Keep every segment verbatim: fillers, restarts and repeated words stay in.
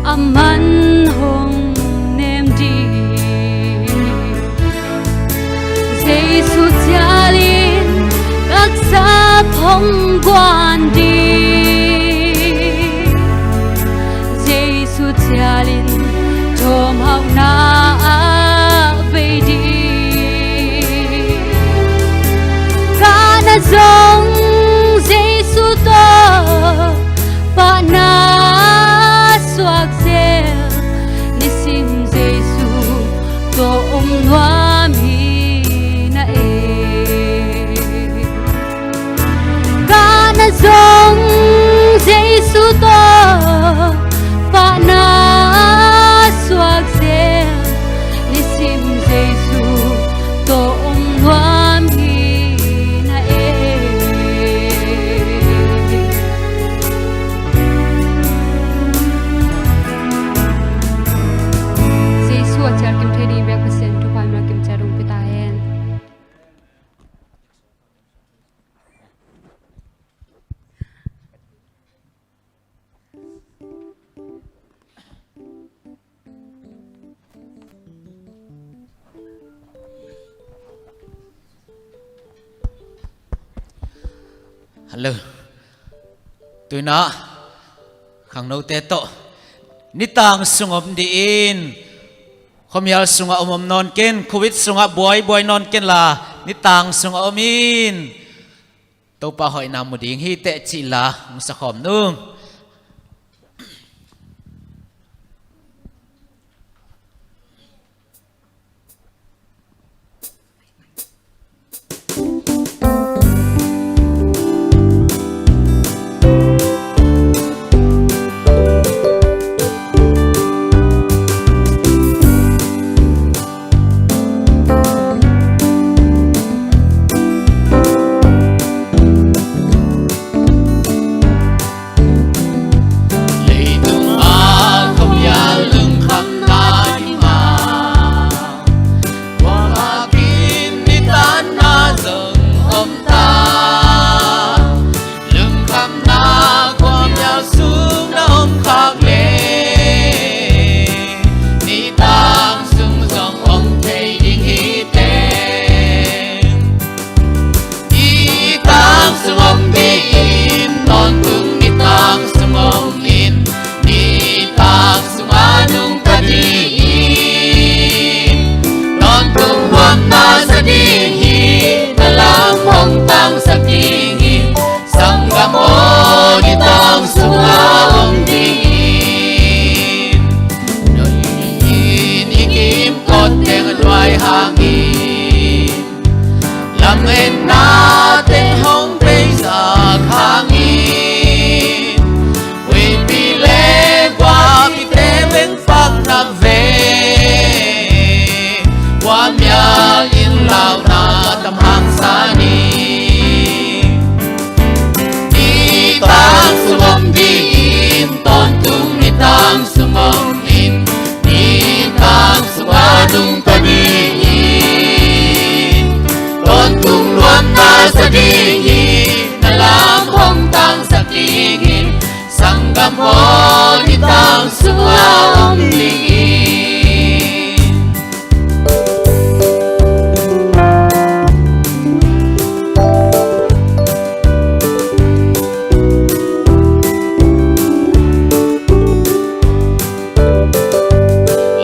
Aman hong nem ding. Jesu cialin ka sap hong guan ding. Jesu cialin thawmhauhna ah bei ding. Ka na zong Jesu tawh pahna suak zel, nisim Jesu tawh om nuam hi na e. Ka na zong Jesu tawh pahna suak zel, nisim Jesu tawh om nuam hi na e. Jesu a cial kim thei ding bek Pasian thupha mimal kim ciat hong pia ta hen. Hello. Tuinah khangnote tawh nitang sung om dih in. Khuamial sungah om om nawn ken, Covid sungah buai buai nawn ken la, nitang sungah om in. Topa hoihna mu ding hi teh cih la hong sakhawm nung. Leitung ah khuamial lungkhamna ding a, kuamah kin nitanna zong om ta. Lungkhamna khuamial sung na om khak leh, nitang sung zong om thei ding hi teh. Nitang sung om dih in, tawntung nitang sung om in, nitang sungah nungta dih in, tawntung nuamna sa ding hi, na lam hong tangsak ding hi, sanggam aw nitang sungah om dih in. Noi in i kim kawt teng a nuai hangin, lametna teng hong peizak hangin, huipi le guapite bengpakna ve, kuamial in launa tam hangsa ni. Nitang sung om dih in, tawntung nitang sung om in, nitang sungah nungta dih in, tawntung nuamna sa ding hi, na lam hong tangsak ding hi, sanggam aw nitang sungah om dih in.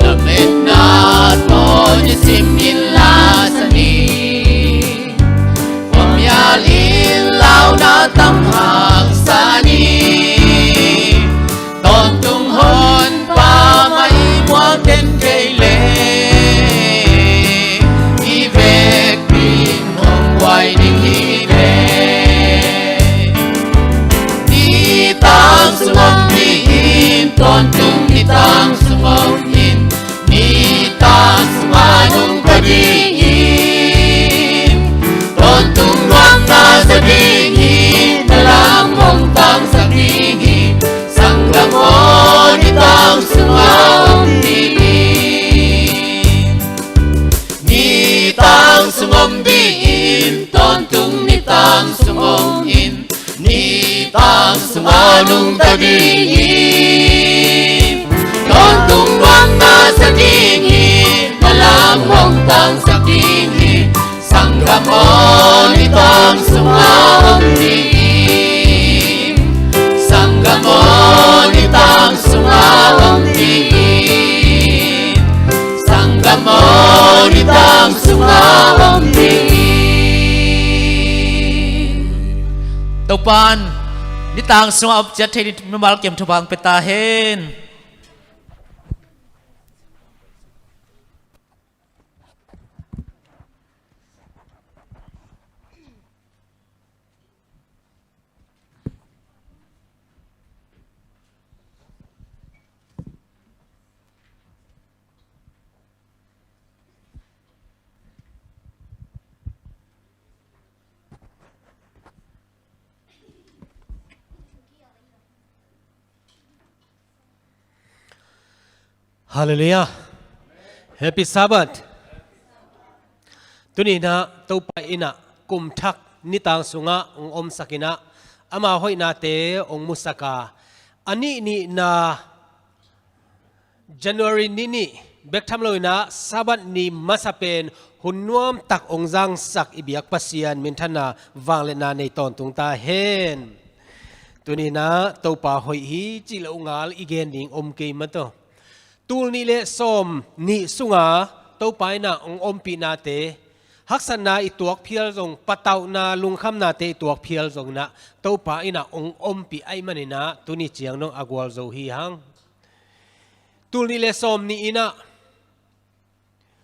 Lametna tawh nisim in la sa ni, kuamial in launa tam hangsa ni. Sanggam aw nitang sungah om ni. Sanggam aw nitang sungah om ni. Sanggam aw nitang sungah om ni. Topan nitang sungah om ciat thei ding mimal kiam thupha hong pia ta hen. Halleluiah. Happy Sabbath. Tuni inah Topa inah kum thak nitang sungah hong omsak inah ama hoihnate hong musak a, a nih nihna January ni nih bek tham lo inah Sabbath ni masa pen hun nuamtak hong zangsak i biak Pasian minthanna vangliatna nei tawntung ta hen. Tuni inah Topa hoih hi cih lo ngal i gen ding om kei mah tawh. Tul nih le sawm nih sunga Topa inah hong ompihnate, haksatna i tuak phial zong, patauhna lungkhamnate i tuak phial zong inah Topa inah hong ompih ahih man inah tuni ciang dong a gualzo hi hang. Tul nih le sawm nih inah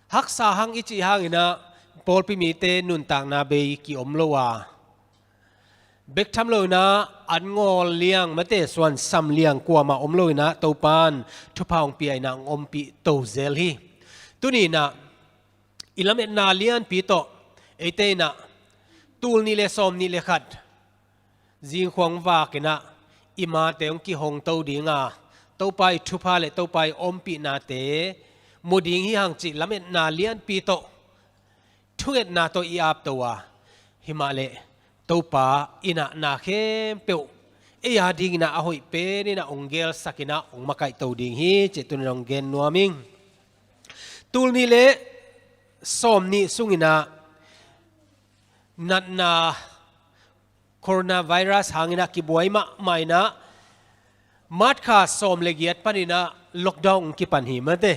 haksa hang i cih hang inah pawlpi mite nuntakna bei ki-om lo a, bek tham lo inah an ngawl liang mate suan sam liang kuamah om lo inah Topan thupha hong pia inah hong ompih to zel hi. Tuni inah i lametna lianpi tawh eite inah tul nih le sawm nih le khat zingkhuang vak inah i mate hong kihong to ding a, Topa i thupha le Topa i ompihnate mu ding hi hang cih lametna lianpi tawh thungetna tawh i ap to a, himahleh Topa inah na khempeuh ei a ding inah a hoih pen inah hong gelsak inah hong makaih to ding hi cih tuni inah hong gen nuam ing. Tul nih le sawm nih sung inah natna coronavirus hang inah kibuai mahmah inah March kha sawm le giat pan inah lockdown hong kipan hi mate.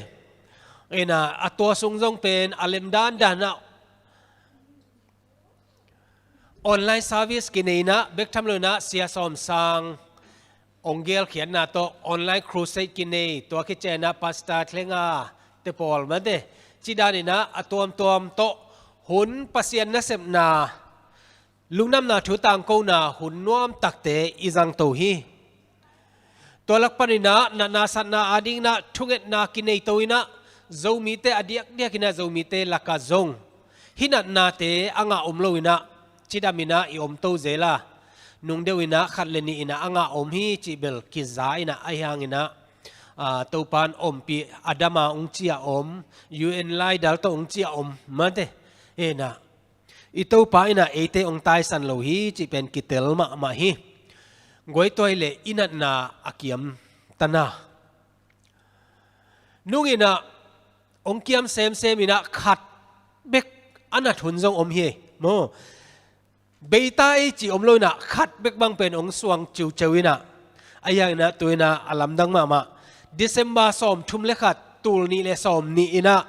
Inah a tua sung zong pen a lemdan dan ah online service kinei inah bek tham lo inah sia sawm sang hong gelkhiatna tawh online crusade kinei, tua khit ciang inah pastor thlenga te pawl mate, ci dan inah a tuamtuam tawh hun Pasian nasepna, lungdamna thu tangkona hun nuamtakte i zang to hi. Tua lak pan inah natna satna a ding inah thungetna kinei to inah Zomite a diakdiak inah Zomite lakah zong hih natnate a ngah om lo inah cidam inah i om to zel a, nung deuh inah khat le nih inah a ngah om hi cih bel kiza inah ahi hang inah, ah, Topan ompih a dam a hong ci a om, U N laidal tawh hong ci a om mate. Inah i Topa inah eite hong taisan lo hi cih pen kitel mahmah hi. Guaituai le i natna a kiamtana nung inah hong kiam semsem inah khat bek a nat hun zong om hi maw. Beita ei cih om lo inah khat bek bang pen hong suang ciuciu inah, ahi hang inah tu inah a lamdang mahmah December sawm thum le khat tul nih le sawm nih inah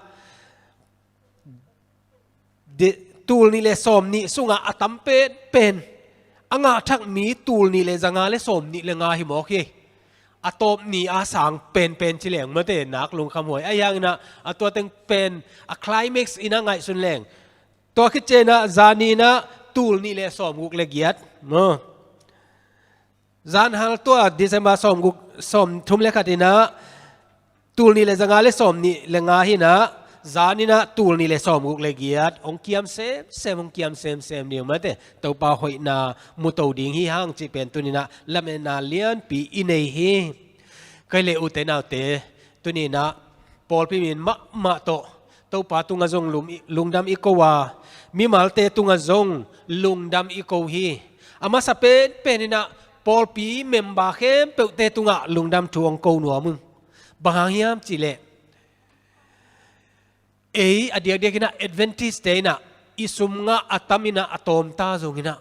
tul nih le sawm nih sungah a tam penpen a ngah thak mi tul nih le za nga le sawm nih le nga hi mawk hi. A tawp ni a sang penpen ci leng mate nak lungkham huai. Ahi hang inah a tua teng pen a climax inah ngaihsun leng tua khit ciang inah zan ni inah tul nih le sawm guk le giat maw. Zan hal tua December sawm guk, sawm thum le khat inah tul nih le za nga le sawm nih le nga hi inah zan inah tul nih le sawm guk le giat hong kiam semsem, hong kiam semsem ding mate. Topa hoihna mu to ding hi hang cih pen tuni inah lametna lianpi i nei hi. Kei le ute naute, tuni inah pawlpi min mahmah tawh Topa tungah zong lum i, lungdam i ko a, mimalte tungah zong lungdam i ko hi. A masa penpen inah pawlpi member khempeuhte tungah lungdam thu hong ko nuam ung. Bang hang hiam cih leh ei a diakdiak inah Adventist-te inah i sum ngah a tam inah a tawmta zong inah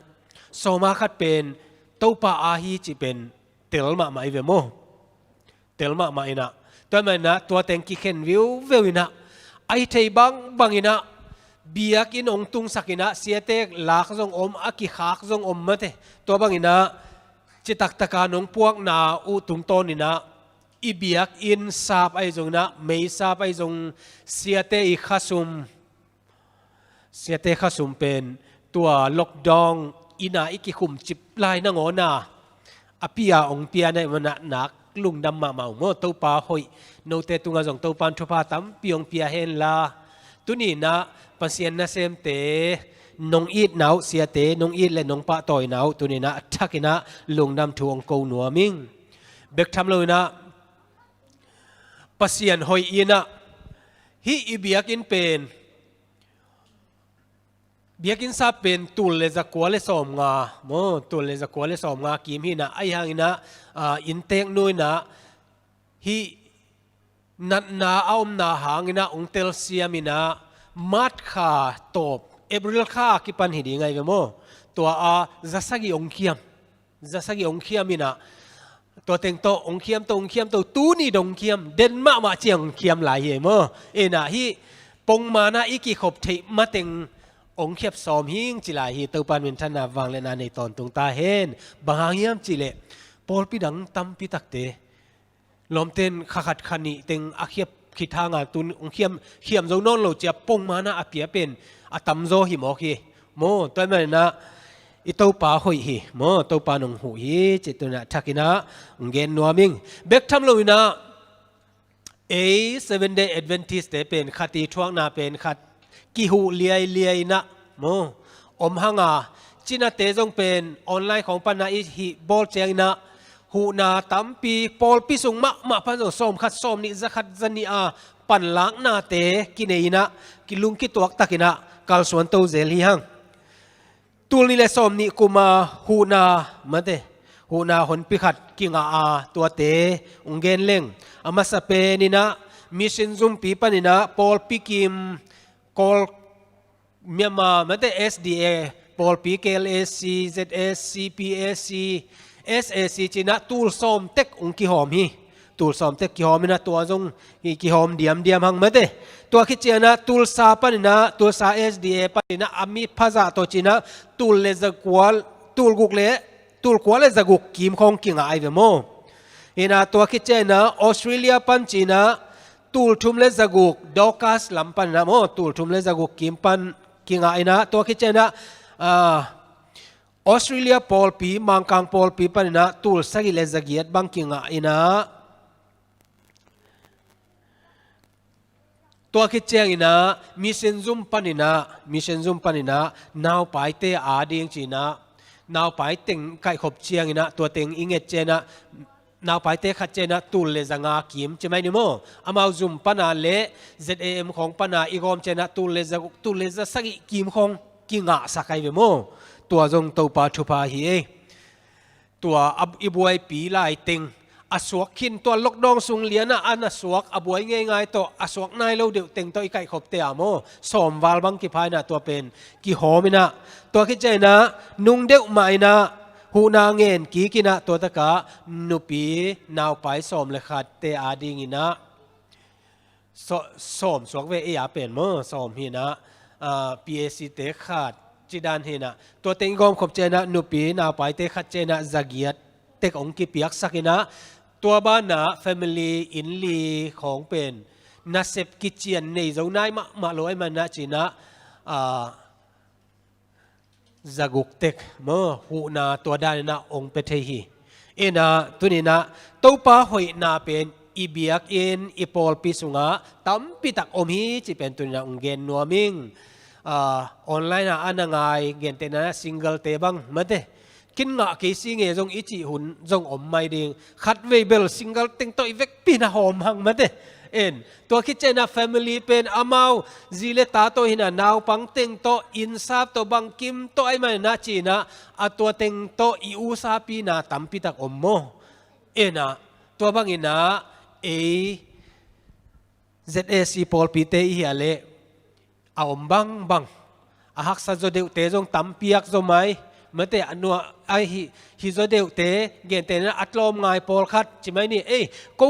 sawma khat pen Topa a hi cih pen tel mahmah i ve maw? Tel mahmah inah. Tua manah tua teng kikhen viuveu inah a hi thei bangbang inah biakinn hong tungsak inah siate lak zong om, a kikhak zong om mate. Tua bang inah citak taka nong puakna uh tungtawn inah i biakinn sap ahi zong inah, mei sap ahi zong, siate i khasum, siate khasum pen tua lockdown inah i kikhum cip lai nangawna a pia hong pia na i manah nak lungdam mahmah uh maw? Topa hoih note tungah zong Topa in thupha tampi hong pia henla, tuni inah Pasian nasemte nong itna uh, siate nong it le nong pahtawina uh tuni inah a thak inah lungdam thu hong ko nuam ing. Bek tham lo inah Pasian hoih inah hih i biakinn pen, biakinn sap pen tul le zakua le sawmnga maw, tul le zakua le sawmnga kim hi inah, ahi hang inah, ah, inntek nu inah hih natna a omna hang inah hong telsiam inah March kha tawp April kha kipan hi ding ahi ve maw? Tua a za sagih hong khiam, za sagih hong khiam inah, tua teng tawh hong khiam to, hong khiam to, tuni dong hong khiam, den mahmah ciang hong khiam lai hi maw? Inah hih pongmanah i kikhop theih mateng hong khiap sawm hing ci lai hi. Topa in minthanna vangliatna nei tawntung ta hen. Bang hang hiam cih leh pawlpi dang tampi takte lawmten kha khat kha nih teng a khiap khit hanga tun hong khiam, khiam zo nawn lo cia pongmanah a pia pen a tamzaw hi mawk hi maw? Tua ahih maninah i Topa hoih hi maw? Topa in hong huh hi cih tuni inah a thak inah hong gen nuam ing. Bek tham lo inah ei Seven Day Adventist-te pen khat i thuakna pen khat kihuh liailiai inah maw, om hang a, cinate zong pen online khawng panah i hih bawl ciang inah huhna tampi pawlpi sung mahmah pan zong sawmkhat, sawmnih, zakhat, zanih a panlaknate kinei inah kilung kituak tak inah kalsuan to zel hi hang. Tul nih le sawmnih kum a huhna mate, huhna honpi khat kingah a, tuate hong gen leng. A masa pen inah mission zumpi pan inah pawlpi kim, Kawl, Myanmar mate, S D A pawlpi, K L A C, Z A C, P A C, S A C ci inah tul sawm tek hong kihawm hi. Tul sawm tek kihawm inah tua zong hi, kihawm diamdiam hang mate. Tua khit ciang inah Tulsa pan inah, Tulsa S D A pan inah a mi phazah tawh ci inah tul le zakua, tul guk le, tul kua le zaguk kim khawng kingah ahi ve maw? Inah tua khit ciang inah Australia pan ci inah tul thum le zaguk, Dorcas lam pan inah maw, tul thum le zaguk kim pan kingah inah, tua khit ciang inah, ah, Australia pawlpi, Mangkang pawlpi pan inah tul sagih le zagiat bang kingah inah, tua khit ciang inah mission zum pan inah, mission zum pan inah naupaite a ding ci inah, naupai teng kaihkhop ciang inah, tua teng i nget ciang inah, naupaite khat ciang inah tul le zanga kim ci mai ni maw? Amau zum pana le Z A M khawng pana i gawm ciang inah tul le za, tul le za sagih kim khawng kingahsak ahi ve maw? Tua zong Topa thupha hi ei. Tua a, i buaipi lai teng a suak khin, tua lockdown sung lianah a na suak a buai ngeingai tawh a suak nai lo deuh teng tawh i kaihkhopte a maw, sawmval bang kipha inah tua pen kihawm inah, tua khit ciang inah nung deuh mah inah huhna ngen kik inah, tua takah nupi naupai sawm le khatte a ding inah, saw-, sawm suak ve ei a pen maw, sawm hi inah, ah, P A C te khat ci dan hi inah, tua teng i gawmkhop ciang inah nupi naupaite khat ciang inah zagiat tek hong kipiaksak inah, tua banah family inn li khawng pen nasep kician nei zo nai mahmah lo ahih maninah ci inah, ah, zaguk tek maw, huhna tua dan inah hong pia thei hi. Inah tuni inah Topa hoihna pen i biakinn, i pawlpi sungah tampi tak om hi cih pen tuni inah hong gen nuam ing. Ah, online ah a na ngai, gentehna single te bang mate, kin ngah kei si nge zong i cih hun zong om mai ding. Khatvei bel single teng tawh i vekpi na hawm hang mate. En, tua khit ciang inah family pen amau zi le ta tawh hi inah, naupang teng tawh, innsap tawh, bangkim tawh ahih maninah ci inah, a tua teng tawh i usapina tampi tak om maw? Inah tua bang inah ei Z A C pawlpite i hia leh a om bangbang, a haksa zaw deuhte zong tampiak zaw mai. Mate, a nuam a hi, hi zaw deuhte, gentehna a tlawm ngai pawlkhat ci mai ni. Ei, ko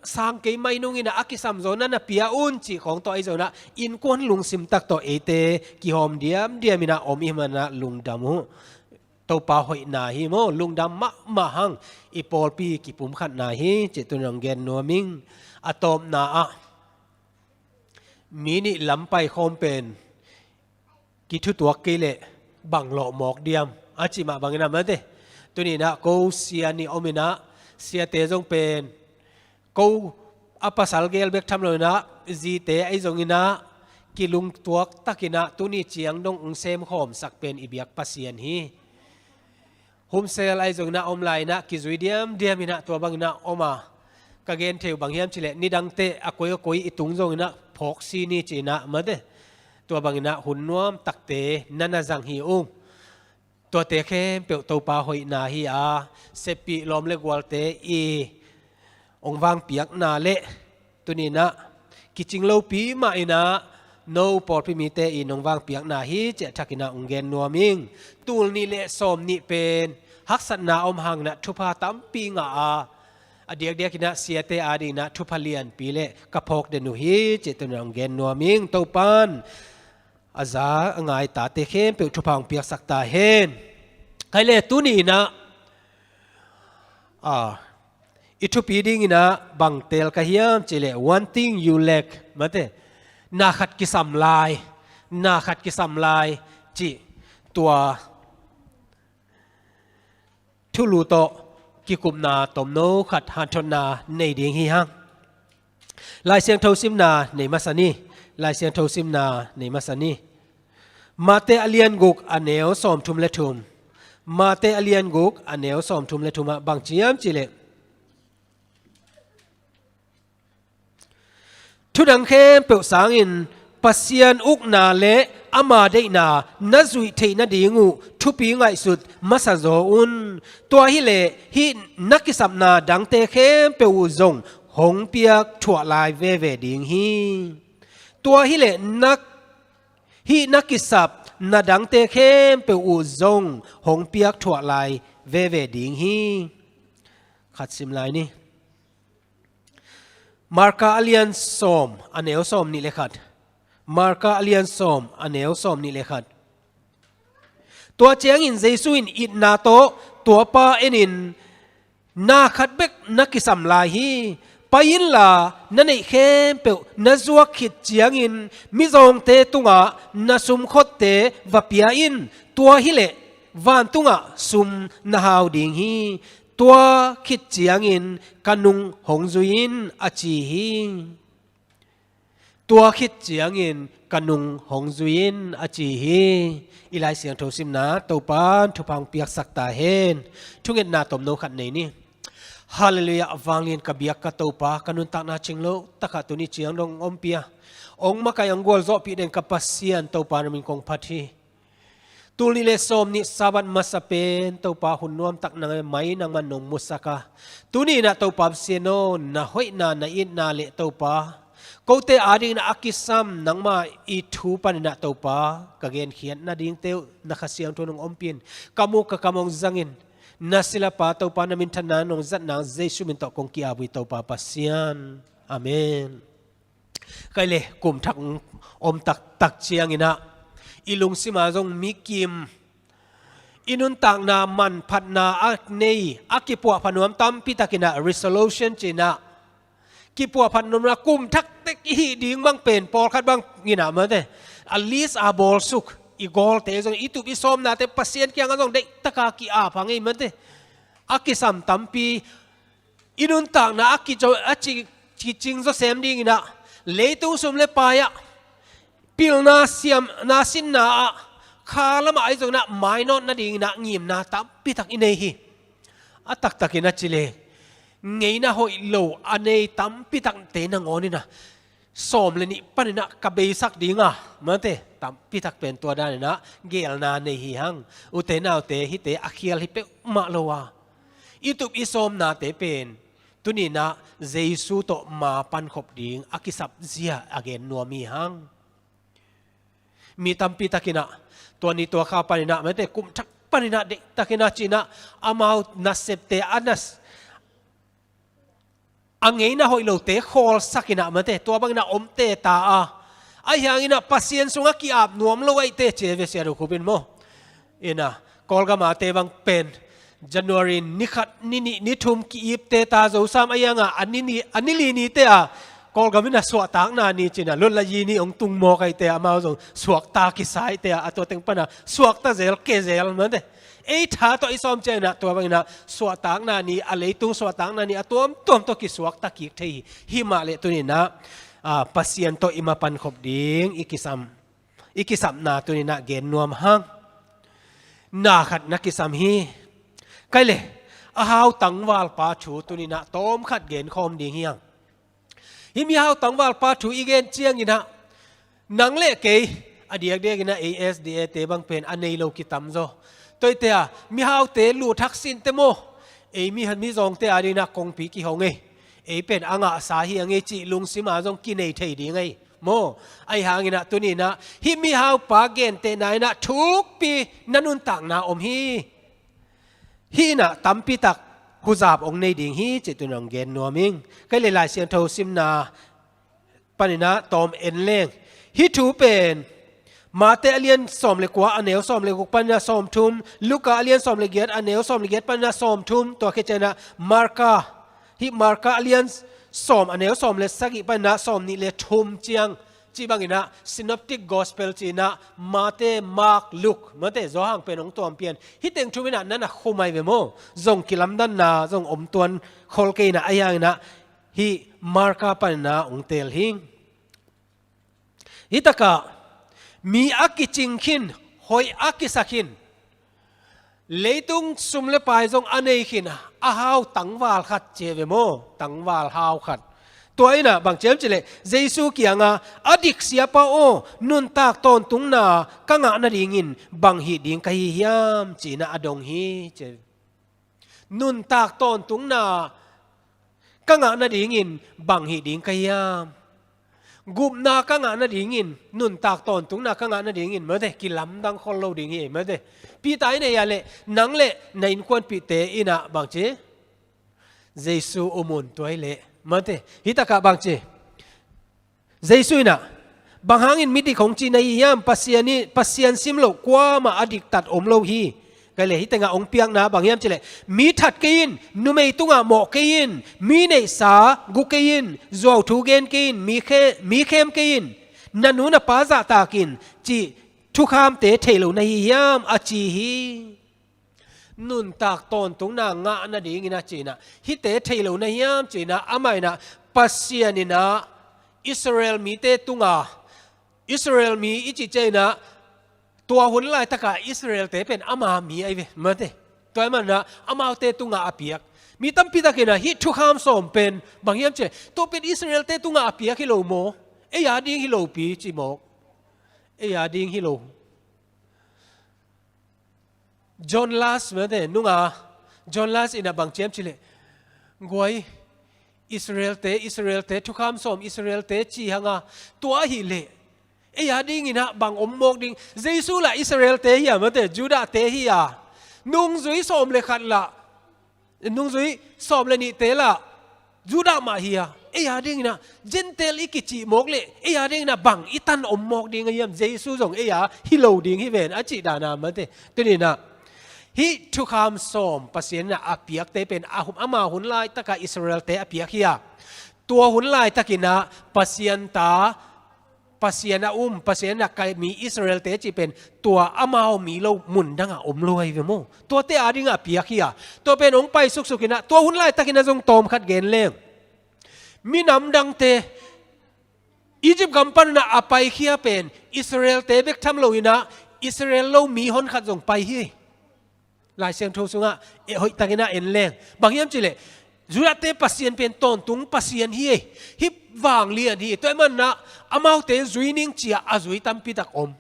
sang kei mai nung inah a kisam zaw na na pia un cih khawng tawh ahi zongin ah innkuan lungsim tak tawh eite kihawm diamdiam inah om i hih manin ah lungdam uh. Topa hoihna hi maw, lungdam mahmah hang. I pawlpi kipumkhatna hi cih tuni-in hong gen nuam ing. A tawpna ah mi nih lam pai khawm pen kithutuak kei leh bang lawh mawk diam a cih mah bangin ah mate. Tuni-in ah ko sia nih om inah, siate zong pen ko a pasal gel bek tham lo inah, zite ahi zongin ah kilungtuak takin ah tuni ciang dong hong semkhawmsak pen i biak Pasian hi. Home cell ahi zongin ah om lai inah kizui diamdiam inah tua bangin ah om a, ka gen thei uh bang hiam cih leh nidangte a koi a koi i tung zongin ah phawk si ni ci inah mate. Tua bangin ah hun nuam takte na na zang hi ung. Tuate khempeuh Topa hoihna hi a, seppih lawm le gualte i hong vangpiakna le tuni-in ah kicing lopi mah inah no pawlpi mite in hong vangpiakna hi cih a thakin ah hong gen nuam ing. Tul nih le sawm nih pen haksatna om hangin ah thupha tampi ngah a, a diakdiakin ah siate adingin ah thupha lianpi le ka phawk den uh hi cih tuni-in ah hong gen nuam ing. Topan a za a ngai tate khempeuh thupha hong piaksak ta hen. Khai le tuni-in ah, a, i thupi dingin ah bang teel ka hiam cih leh one thing you lack mate. Na khat kisam lai, na khat kisam lai cih tua thulu tawh kikupna tomno khat hanthotna nei ding hi hang. Lai Siangtho simna nei masa ni. Lai Siangtho simna nei masa ni. Mate a lian guk a neu sawmthum le thum. Mate a lian guk a neu sawmthum le thum ah bang ci hiam cih leh, thudang khempeuh sangin Pasian ukna le ama deihna na zuih theih nading uh thupi ngaihsut masa zaw un. Tua hileh hih na kisapna dangte khempeuh uh zong hong piak thuah lai veve ding hi. Tua hileh na, hih na kisap na dangte khempeuh uh zong hong piak thuah lai veve ding hi. Khat sim lai ni. Marka a lian sawm a neu sawm nih le khat. Marka a lian sawm a neu sawm nih le khat. Tua ciangin Jesu in itna tawh tua pa enin, na khat bek na kisam lai hi. Pai inla na neih khempeuh na zuak khit ciangin mizawngte tungah na sumkhotte va pia in. Tua hileh vantungah sum na hau ding hi. Tua khit ciangin ka nung hong zui in a ci hi. Tua khit ciangin ka nung hong zui in a ci hi. I Lai Siangtho simna Topan thupha hong piaksak ta hen. Thungetna tomno khat nei ni. Halleluiah, vanglian ka biak ka Topa, ka nuntakna cing lo takah tuni ciang dong hong ompih a, hong makaih hong gualzawhpih den ka Pasian Topa na min kong phat hi. Tul nih le sawm nih Sabbath masa pen Topa hun nuamtak nang mai nangman nong musak a, tuni inah Topa Pasian aw, na hoihna na itna le Topa, kote adingin a kisam nangmah i thu panin ah Topa ka genkhiat nadingte uh na Kha Siangtho nong ompih in, ka muk ka kam hong zangin, na silapa Topa na minthanna nong zatna Jesu min tawh kong ki-ap uh hi Topa Pasian. Amen. Khai le kum thak om taktak ciangin ah i lungsim ah zong mikim, i nuntakna manphatna a nei a kipuahpha nuam tampi takin ah resolution ci-in ah kipuahphat nuamna kum thak tek i hih ding bang pen pawlkhat bangin ah mate, a list a bawlsuk, i gawlte zong i tup i sawmnate Pasian kiangah zong deihtaka ki-ap hang ei mate. A kisam tampi, i nuntakna a kico a ci, kicing zawsem dingin ah leitung sum le pai ah pilna siamna sinna ah kha lamah ahi zongin ah mainawt nadingin ah ngimna tampitak i nei hi. A taktakin a ci le ngeina hoih lo a nei tampitakte nangawn in ah sawm le nih panin ah ka beisak ding a, mate, tampitak pen tua danin ah geelna nei hi hang. Ute naute, hihte a khial hi peuhmah lo a, i tup i sawmnate pen tuni-in ah Jesu tawh ma pankhop ding a kisap zia a gen nuam hi hang. Mi tampi takinah tua ni tua kha paninah mate kum thak paninah deihtakinah cinah amau nasepte a nas a ngeina hoih lote khawlsakinah mate tua banginah omte ta a, ahi hanginah Pasian sungah ki-ap nuam lo aihte ci ve sia do khupin maw. Inah Kawlgamate bang pen January ni khat, ni nih, ni thum ki-ipte ta zosam ahi hangah a ni ni, a ni li nite a Kawlgam inah suahtakna ni cinah lutla yi ni hong tung mawk aihte amau zong suakta kisa aihte a, a tua teng pana suakta zel ke zel mate. Ei tha tawh i sawm cianginah tua banginah suahtakna ni, a leitung suahtakna ni a tuamtuam tawh kisuakta kik thei hi. Himah le tuninah Pasian tawh i mapan khop ding i kisam, i kisapna tuninah gen nuam hang. Na khat na kisam hi. Kai le a hau tangvalpa thu tuninah tawm khat gen khawm ding hi hang. Hih mihau tangvalpa thu i gen cianginah nang le kei a diakdiakinah ei S D A te bang pen a nei lo kitamzaw. Toite a mihaute luthak sinte maw. Ei mi, mizawngte a dinah kongpi kihong ei. Ei pen a ngahsa hi a ngei cih lungsima zong kinei thei ding ei maw. Ahi hanginah tuninah hih mihaupa gentehna inah thukpi na nuntakna om hi. Hih inah tampitak huzap hong nei ding hi cih tun hong gen nuam ing. Kai le Lai Siangtho simna paninah tawm en leng. Hih thu pen Mate a lian sawm le kua a neu sawm le guk paninah sawm thum, Luka a lian sawm le giat a neu sawm le giat paninah sawm thum, tua khit cianginah Marka, hih Marka a lian sawm a neu sawm le sagih paninah sawm nih le thum ciang cih banginah synoptic gospel cinah Mate, Mark, Luke, mate Johan pen hong tuampian. Hih teng thuminah nana khumai ve maw. Zong kilamdanna zong om tuan khol kei inah ahi hanginah hih Marka paninah hong teel hing. Hih takah mi a kicing khin, hoih a kisa khin, leitung sum le pai zong a nei khin a hau tangval khat ci ve maw, tangval hau khat. Tua inah bang ci hiam cih leh Jesu kiangah a dik siapa aw, nuntak tawntungna ka ngah nadingin bang hih ding ka hi hiam cinah a dong hi ci. Nuntak tawntungna ka ngah nadingin bang hih ding ka hiam? Gupna ka ngah nadingin, nuntak tawntungna ka ngah nadingin mate kilamdang khol lo ding hi mate. Peter in ei a leh nang le na innkuanpihte inah bang ci? Jesu um un tua hi leh mate. Hih takah bang ci? Jesu inah bang hangin midik hong cih na hi hiam? Pasian ih, Pasian sim loh kuamah a diktat om lo hi. Kai le hih tengah hong piakna bang hiam cih leh mi that kei in, numei tungah mawh kei in, mi neihsa gu kei in, zuauthu gen kei in, mi khe, mi khem kei in, na nu na pa zahtak in cih thukhamte thei lo na hi hiam a ci hi. Nuntak tawntungna ngah nadingin a cinah hihte thei lo na hiam cinah amah inah Pasian inah Israel mite tunga, Israel mi i cih cianginah tua hun laitakah Israelte pen ama mi ahi ve mate. Tua ahih manah amaute tungah a piak. Mi tampi takinah hih thukham sawm pen bang hiam cih leh tua pen Israelte tungah a piak hi lo maw? Ei a ding hi lopi ci mawk. Ei a ding hi lo. John Last mate nunga John Last inah bang ci hiam cih leh guai Israelte, Israelte, thukham sawm Israelte ci hanga tua ahih leh ei a dinginah bang om mawk ding? Jesu lah Israelte hi a mate, Judahte hi a, nungzui sawm le khat lah, nungzui sawm le nihte lah Judah mah hi a, ei a dinginah Gentile i kicih mawk leh ei a dinginah bang i tan om mawk ding a hiam? Jesu zong ei a hi lo ding hi ven a cih dana mate. Tuninah hih thukham sawm Pasian inah a piakte pen a hum, ama hun laitakah Israelte a piak hi a, tua hun laitakinah Pasian ta, Pasian a um, Pasian a kaih mi Israelte cih pen tua amau mi lo mundangah om lo ahi ve maw? Tuate a dingah a piak hi a, tua pen hong pai suksuk inah tua hun laitakinah zong tawmkhat gen leng. Minam dangte Egypt gam panah a paikhia pen Israelte bek tham loinah Israel lo mi honkhat zong pai hi. Lai Siangtho sungah eh hoihtakinah en leng bang hiam cih leh Judahte Pasian pen tawntung Pasian hi ei, hih vanglian hi. Tua ahih manah amaute zui ning ci-a a zui tampitak om.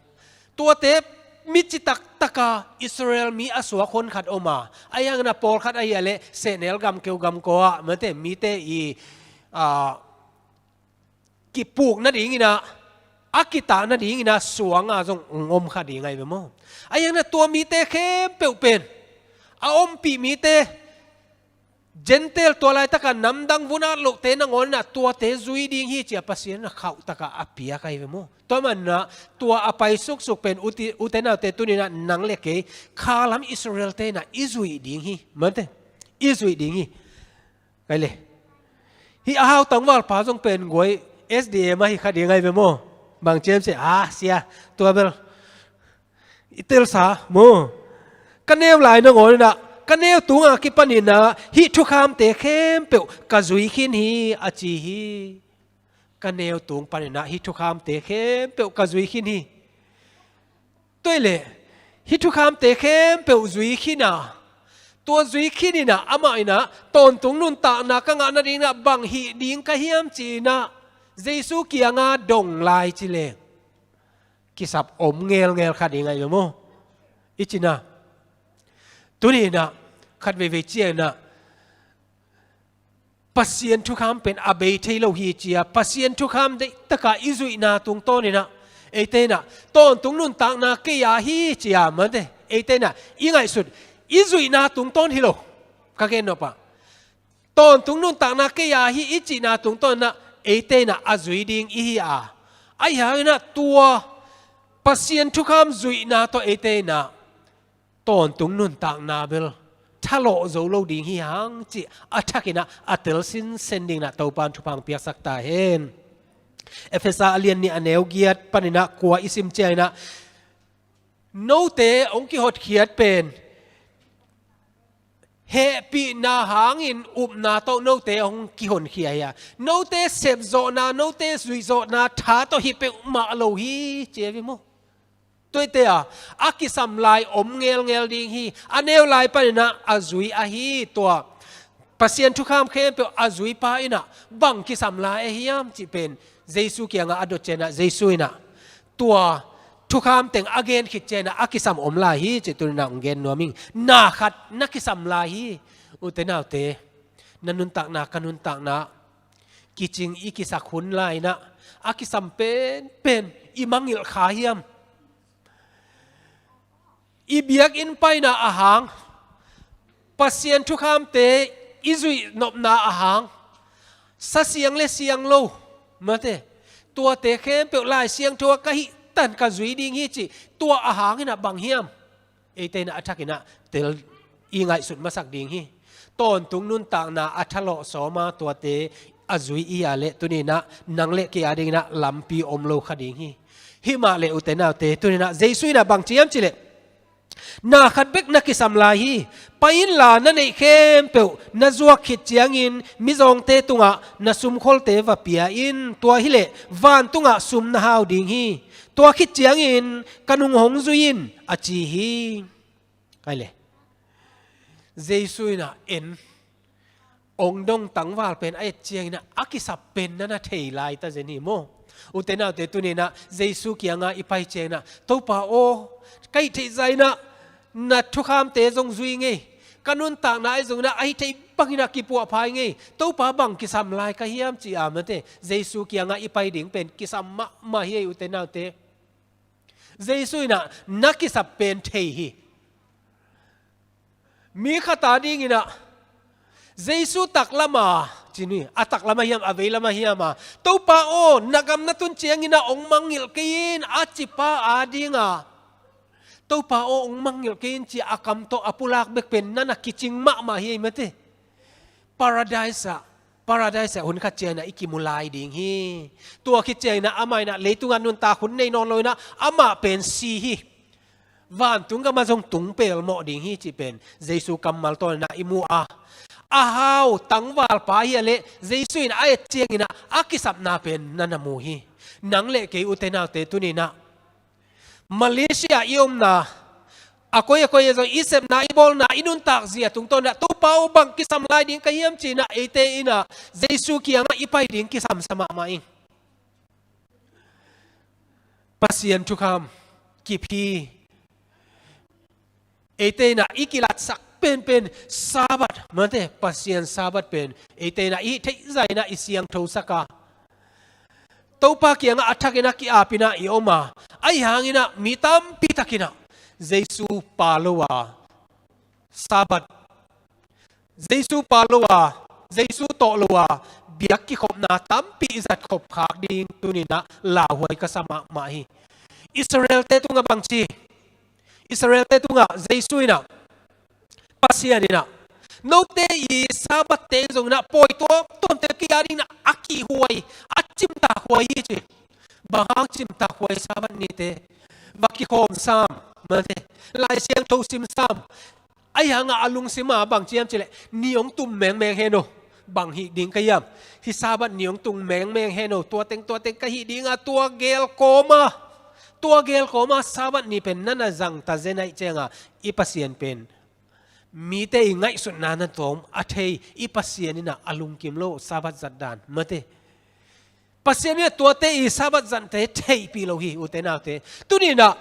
Tuate mi citak taka Israel mi a suak honkhat om a, ahi hanginah pawlkhat ahi a leh sehnel gamkeu gamkaw ah mate mite i, ah, kipuk nadinginah a kitah nadingin ah suanga zong hong om kha ding ahi ve maw? Ahi hangin ah tua mite khempeuh pen a ompih mite, Gentile, tua laitaka namdang vun at lohte nangawn in ah tuate zui ding hi ci-a Pasian in ah khauhtaka a piak ahi ve maw? Tua manin ah tua a pai suksuk pen ute, ute naute, tuni-in ah nang le kei khalam Israel-te in ah i zuih ding hi, mate, i zuih ding hi. Kai le, hih a hau tangvalpa zong pen guai S D M ahi kha ding ahi ve maw? Bang ciam se, ah, sia, tua bel i telsa maw? Ka neu lai nangawn in ah, ka neu tunga kipanin ah hih thukhamte khempeuh ka zui khin hi, a ci hi. Ka neu tung panin ah hih thukhamte khempeuh ka zui khin hi. Tua hi leh hih thukhamte khempeuh zui khin a, tua zui khin in ah amah in ah tawntung nuntakna ka ngah nadingin ah bang hih ding ka hiam ci-in ah Jesu kianga dong lai ci leng kisap om ngelngel kha ding ahi ve maw? I cih na. Tuni-in ah khat veivei ciangin ah Pasian thukham pen a bei thei lo hi ci-a, Pasian thukham deihtaka i zuihna tungtawnin ah eite in ah tawntung nuntakna kei a hi ci-a, mate, eite in ah i ngaihsut, i zuihna tungtawn hi lo. Ka gen nop ah, tawntung nuntakna kei a hi i cihna tungtawn in ah eite in ah a zui ding i hi a, ahi hangin ah tua Pasian thukham zuihna tawh eite in ah tawntung nuntakna bel thalawh zo lo ding hi hang cih a thakin ah a tel sinsen dingin ah Topa'n thupha hong piaksak ta hen. Efesa a lian nih, a neu giat panin ah kua i sim ciangin ah, note hong kihotkhiat pen hehpihna hangin upna tawh note hong kihonkhia hi a, note sepzawhna, note zuihzawhna tha tawh hi peuhmah lo hi, ci hi ve maw? Tuate a, a kisam lai om ngelngel ding hi. A neu lai panin ah a zui ahi, tua Pasian thukham khempeuh a zuipa in ah bang kisam lai ahi hiam cih pen Jesu kiangah a dot ciangin ah Jesu in ah tua thukham teng a gen khit ciangin ah a kisam om lai hi cih tuni-in ah hong gen nuam ing. Na khat na kisam lai hi. Ute naute, na nuntakna, ka nuntakna kicing i kisak hun lai-in ah a kisam penpen i mangngilh kha hiam? I biakinn paina a hang, Pasian thukhamte i zuih nopna a hang, sa siang le siang lo, mate, tuate khempeuh Lai Siangtho ah ka hih tan ka zui ding hi cih, tua a hangin ah bang hiam? Eite in ah a thakin ah tel i ngaihsut masak ding hi. Tawntung nuntakna a thalawh sawma tuate a zui i a leh tuni-in ah nang le kei a dingin ah lampi om lo kha ding hi. Himah leh ute naute, tuni-in ah Jesu in ah bang ci hiam cih leh, na khat bek na kisam lai hi. Pai inla na neih khempeuh na zuak khit ciangin mizawngte tungah na sumkholte va pia in. Tua hi leh vantungah sum na hau ding hi. Tua khit ciangin ka nung hong zui in, a ci hi. Kai le, Jesu in ah en, ong dong tangval pen a et ciangin ah a kisap pen na na thei lai ta zen hi maw? Ute naute, tuni-in ah Jesu kiangah i pai ciangin ah, Topa aw, ka hih theih zah in ah na thukhamte zong zui ing ei, ka nuntakna ahi zongin ah a hih theih bangin ah kipuahpha ing ei, Topa bang kisam lai ka hiam, ci-a, mate, Jesu kiangah i pai ding pen kisam mahmah hi ei, ute naute. Jesu in ah na kisap pen thei hi. Mi khat a dingin ah Jesu taklam a, ci ni, a taklam ah hiam, a veilam ah hiam a, Topa aw, na gam na tun ciangin ah ong mangngilh kei in, a cipa a dingin ah, Topa aw, ong mangngilh kei in, ci-a a kam tawh a pulak bek pen na na kicing mahmah hi ei, mate. Paradise ah, Paradise ah hun khat ciangin ah i kimu lai ding hi. Tua khit ciangin ah amah in ah leitungah nuntak hun nei nawn lo-in ah amah pen si hi. Vantung gamah zong tung pelmawh ding hi cih pen Jesu kammal tawnin ah i mu a, a hau tangvalpa hi a leh Jesu in a et ciangin ah a kisapna pen na na mu hi. Nang le kei, ute naute, tuni-in ah Malaysia i omna, a koi a koi ah zong i sepna, i bawlna, i nuntak zia tungtawn ah, Topa aw, bang kisam lai ding ka hiam, ci-in ah eite in ah Jesu kiangah i pai ding kisamsa mahmah ing. Pasian thukham kip hi. Eite in ah i kilatsak penpen Sabbath, mate, Pasian Sabbath pen eite in ah i hih theih zah in ah i siangthosak a, Topa kiangah a thakin a ki-apin ah i om a, ahi hangin ah mi tampi takin ah Jesu pa lo a Sabbath, Jesu pa lo a, Jesu tawh lo a biak kikhopna tampi i zat khop khak ding tuni-in ah lauhuai ka sa mahmah hi. Israelte tungah bangci, Israelte tungah Jesu in ah, Pasian in ah, note i Sabbath teng zong in ah pawi tuamtuamte kia dingin ah a kihhuai, a cimtak huai hi ci. Bang hang cimtak huai Sabbath nite? Va kikhawm sam, mate, Lai Siangtho sim sam. Ahi hangah a lungsim ah bang ci hiam cih leh, ni hong tum mengmeng hen aw. Bang hih ding ka hiam? Hih Sabbath ni hong tung mengmeng hen aw. Tua teng, tua teng ka hih ding a, tua gel kawm a, tua gel kawm a Sabbath ni pen na na zang ta zen ahih ciangin ah i Pasian pen mite i ngaihsutna na tawm a thei i Pasian in ah a lungkim lo Sabbath zat dan, mate. Pasian in ah tuate i Sabbath zatte theihpih lo hi, ute naute. Tuni-in ah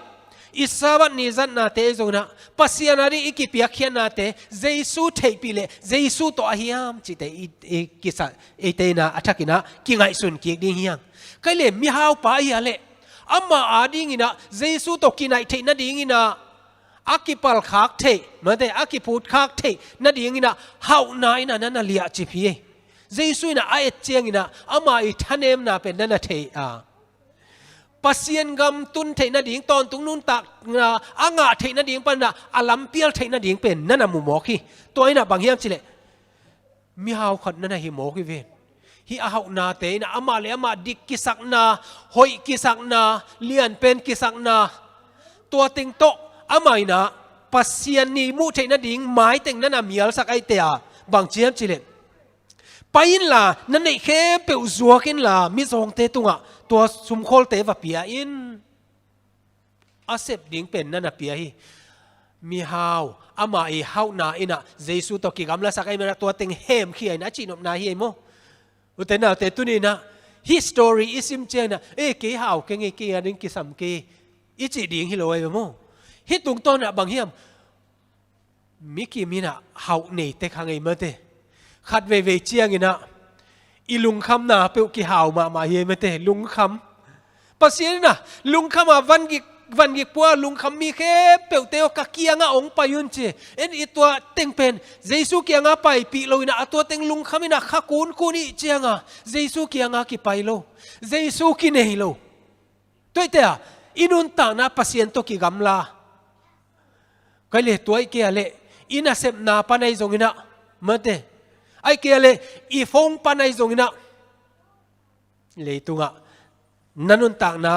i Sabbath ni zatnate zong in ah Pasian a ding i kipiakkhiatnate Jesu theihpih leh Jesu tawh a hiam cihte i, i kisa, eite in ah a thakin ah kingaihsun kik ding hi hang. Kei le mihaupa ahi a leh, ama a dingin ah Jesu tawh kinaih theih nadingin ah a kipalkhak theih, mate, a kiphutkhak theih nadingin ah hauhna in ah na na liahcip hi. Jesu in ah a et ciangin ah ama i thanemna pen na na thei a, Pasian gam tun theih nading, tawntung nuntakna a ngah theih nading panin ah a lampial theih nading pen na na mu mawk hi. Tua in ah bang hiam cih leh, mihau khat na na hi mawk hi ven. Hih a hauhnate in ah amah le amah dik kisakna, hoih kisakna, lianpen kisakna, tua teng tawh amah in ah Pasian ni muh theih nading maiteng na na mialsak ahih teh a, bang ci hiam cih leh, pai inla, na neih khempeuh zuak inla, mizawngte tungah tua sumkhawlte va pia in. A sep ding pen na na pia hi. Mihau, ama i hauhna in ah Jesu tawh kigamlasak ahih manin ah tua teng hemkhia in a cihnopna hi ei maw. Ute naute, tuni-in ah hih story i sim ciangin ah, e, kei hau keng ei, kei a ding kisam kei, i cih ding hi lo ei maw. Hih tungtawn ah bang hiam? Mi kim in ah hauh nei tek hang ei, mate. Khat veivei ciangin ah i lungkhamna peuh kihau mahmah hi ei, mate. Lungkham. Pasian in ah lungkham a vangik, vangik pua lungkham mi khempeuhte aw, ka kiangah hong pai un ci. En, i tua teng pen Jesu kiangah paipih lo in ah, a tua teng lungkham in ah kha kunkun i hih ciangin ah Jesu kiangah kipai lo, Jesu kinei lo. Tua ahih teh a, i nuntakna Pasian tawh kigamla. Kei le tua ahih kei a leh, i nasepna pan ahi zongin ah, mate, ahih kei a leh i phone pan ahi zongin ah, leitungah na nuntakna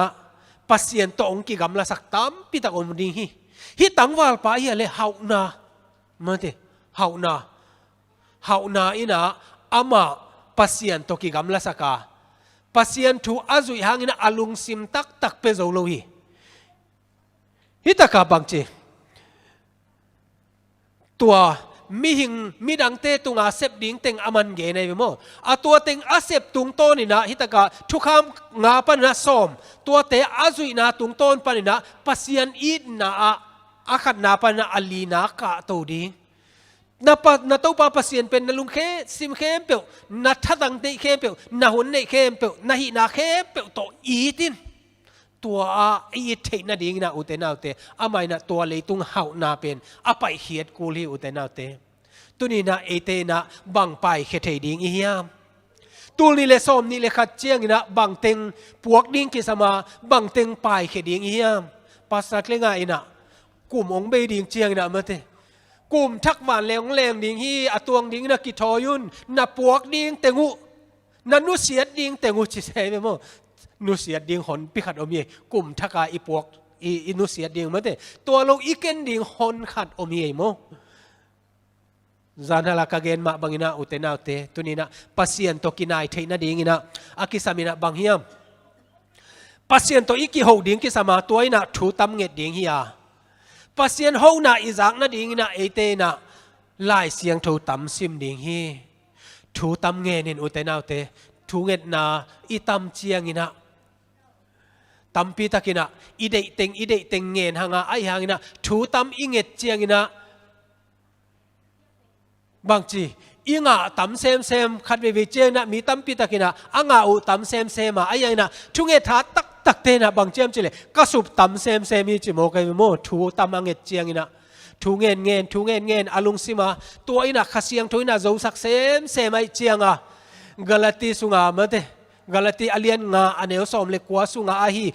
Pasian tawh hong kigamlasak tampi tak om ding hi. Hih tangvalpa ahi a leh hauhna, mate, hauhna. Hauhna in ah amah Pasian tawh kigamlasak a, Pasian thu a zuih hangin ah a lungsim taktak pia zo lo hi. Hih takah bangci, tua mihing, midangte tunga sep ding teng a man gen ahi ve maw. A tua teng a sep tungtawn in ah, hih takah Thukham nga panin ah sawm, tuate a zuihna tungtawn panin ah Pasian itna ah a khatna panin ah a lina kahto ding. Na pa, na Topa Pasian pen na lungsim khempeuh, na thatang neih khempeuh, na hun neih khempeuh, na hihna khempeuh tawh it in. Tua a i it theih nadingin ah, ute naute, amah in ah tua leitung hauhna pen a paihkhiat kul hi, ute naute. Tuni-in ah eite in ah bang paikhia thei ding i hiam? Tul nih le sawm nih le khat ciangin ah bangteng puak ding kisam a, bangteng paikhia ding i hiam? Pastor Klenga in ah kum hong bei ding ciangin ah, mate, kum thak van leng hong leng ding hi, a tuang dingin ah kithawi un, na puak ding teng uh, na nusiat ding teng uh ci se ve maw. Nusiat ding honpi khat om hi. Kum thak a i puak, i, i nusiat ding, mate, tua lo i ken ding hon khat om hi ei maw. Zanhal a ka gen mah bangin ah, ute naute, tuni-in ah Pasian tawh kinai theih nadingin ah a kisam in ah bang hiam? Pasian tawh i kiho ding kisam a, tua in ah thu tam nget ding hi a, Pasian hona i zak nadingin ah eite in ah Lai Siangtho tam sim ding hi. Thu tam ngen in, ute naute. Thu ngetna i tam ciangin ah tampi takin ah i deih teng, i deih teng ngen hang a, ahi hangin ah thu tam i nget ciangin ah bangci, i ngah tam semsem, khat veivei ciangin ah mi tampi takin ah a ngah uh tam semsem a, ahi hangin ah thunget tha taktakte in ah bang ci hiam cih leh ka sup tam semsem hi ci maw, ka hi maw, thu tam a nget ciangin ah thu ngen ngen, thu ngen ngen a lungsim a, tua in ah Kha Siangtho in ah zosak semsem ahih ciang a, Galati sung a, mate, Galati a lian nga a neu sawm le kua sung a ahi,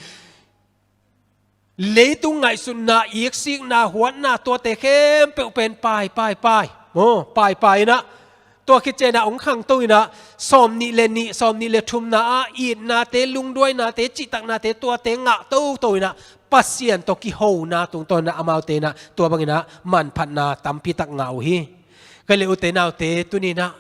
leitung ngaihsutna, iksikna, huatna, tuate khempeuh pen pai, pai, pai. Maw, pai, pai in ah tua khit ciangin ah hong khangto in ah sawmnih le nih, sawmnih le thumna ah itnate, lungduainate, cihtaknate, tuate ngah toto in ah Pasian tawh kihona tungtawn in ah amaute in ah tua bangin ah manphatna tampi tak ngah uh hi. Ka hi leh ute naute, tuni in ah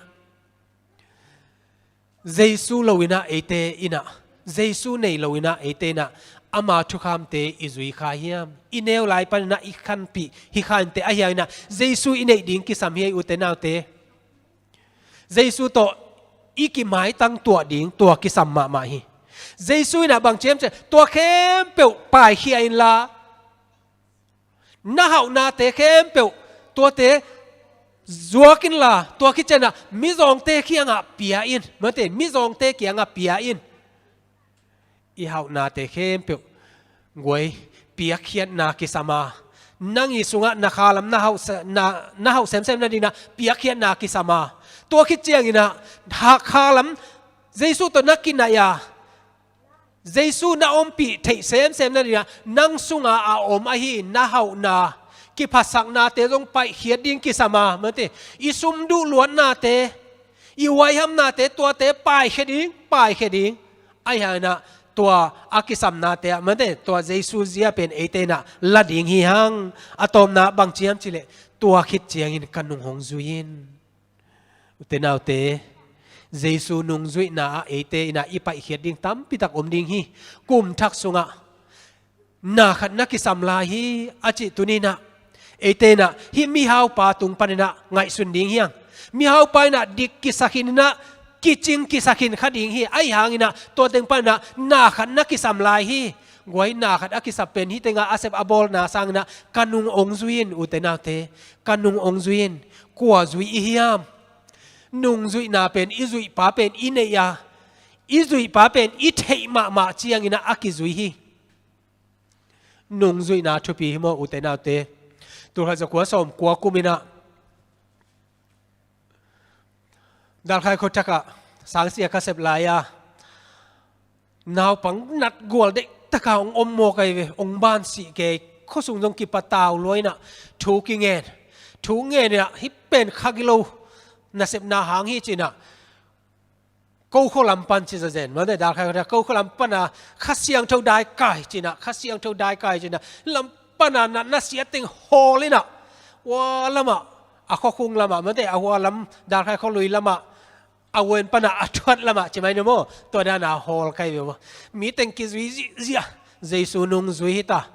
Jesu lo in ah eite in ah, Jesu nei lo in ah eite in ah ama thukhamte i zui kha hiam? I neu lai panin ah i khanpih hi kha inteh, ahi hangin ah Jesu i neih ding kisam hi, ute naute. Jesu tawh i kimaitang tuah ding, tua kisam mahmah hi. Jesu in ah bang ci hiam cih leh, tua khempeuh paikhia inla, na hauhnate khempeuh, tuate zuak inla, tua khit ciangin ah mizawngte kiangah pia in, mate, mizawngte kiangah pia in. I hauhnate khempeuh guai, piakkhiatna kisam a, nang i sungah na khalam na hauh se-, na, na hauh semsem nadingin ah piakkhiatna kisam a, tua khit ciangin ah ha-, khalam Jesu tawh na kinaih a, Jesu na ompih theih semsem nadingin ah nang sunga a om ahi na hauhna, kiphatsaknate zong paihkhiat ding kisam a, mate, i sum duh luatnate, i huaihamnate, tuate paikhia ding, paikhia ding. Ahi hangin ah tua a kisamnate ah, mate, tua Jesu zia pen eite in ah la ding hi hang. A tawpna bang ci hiam cih leh, tua khit ciangin ka nung hong zui in. Ute naute, Jesu nungzuihna ah eite in ah i paihkhiat ding tampi tak om ding hi. Kum thak sungah na khat na kisam lai hi a cih tuni in ah eite in ah hih mihaupa tung panin ah ngaihsun ding hi hang. Mihaupa in ah dik kisa khin in ah kicing kisa khin kha ding hi. Ahi hangin ah tua teng panin ah na khat na kisam lai hi. Guai, na khat a kisap pen hih tengah a sep a bawlna sangin ah ka nung hong zui in, ute naute, ka nung hong zui in. Kua zui i hiam? Nungzuihna pen i zuihpa pen i neih a, i zuihpa pen i theih mahmah ciangin ah a kizui hi. Nungzuihna thupi hi maw, ute naute. Tulkhat zakua sawmkua kum in ah Dalkhai khuathak ah sangsia ka sep lai a, naupang natgual deih taka hong om mawk ahi ve, hong ban sih kei, khuasung zong kipatau lua in ah thu kingen, thu ngen in ah hih pen kha gilo, nasepna hang hi ci in ah, Ko khua lam pan ci zazen, mate, Dalkhai khuathak, Ko khua lam pan a Kha Siangtho daikai ci in ah, Kha Siangtho daikai ci in ah, lam pan a na, nasia teng hawl in ah, hua lamah, a khuakhung lamah, mate, a hua lam, Dalkhai khualui lamah, a huan pan a a thuat lamah ci mai ni maw, tua dan a hawl kai ve maw. Mi teng kizui zihziah, Jesu nungzui hi ta.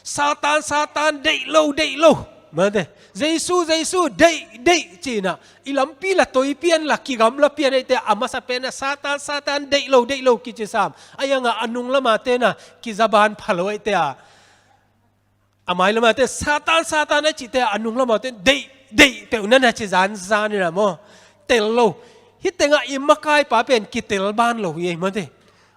Satan, Satan, deih lo, deih lo, mate, Jesu, Jesu, deih, deih ci in ah, i lampi la toi pian la, kigam la pian ahih teh, a masa pen ah Satan, Satan, deih lo, deih lo kici sam. Ahi hang a, a nung lamah te in ah kizaban pha lo ahih teh a, a mai lamah te Satan, Satan a cih teh a, a nung lamah te deih, deih peuh na na ci zanzan in ah maw, tel lo. Hih teng ah i makaipa pen kitel ban lo hi ei, mate.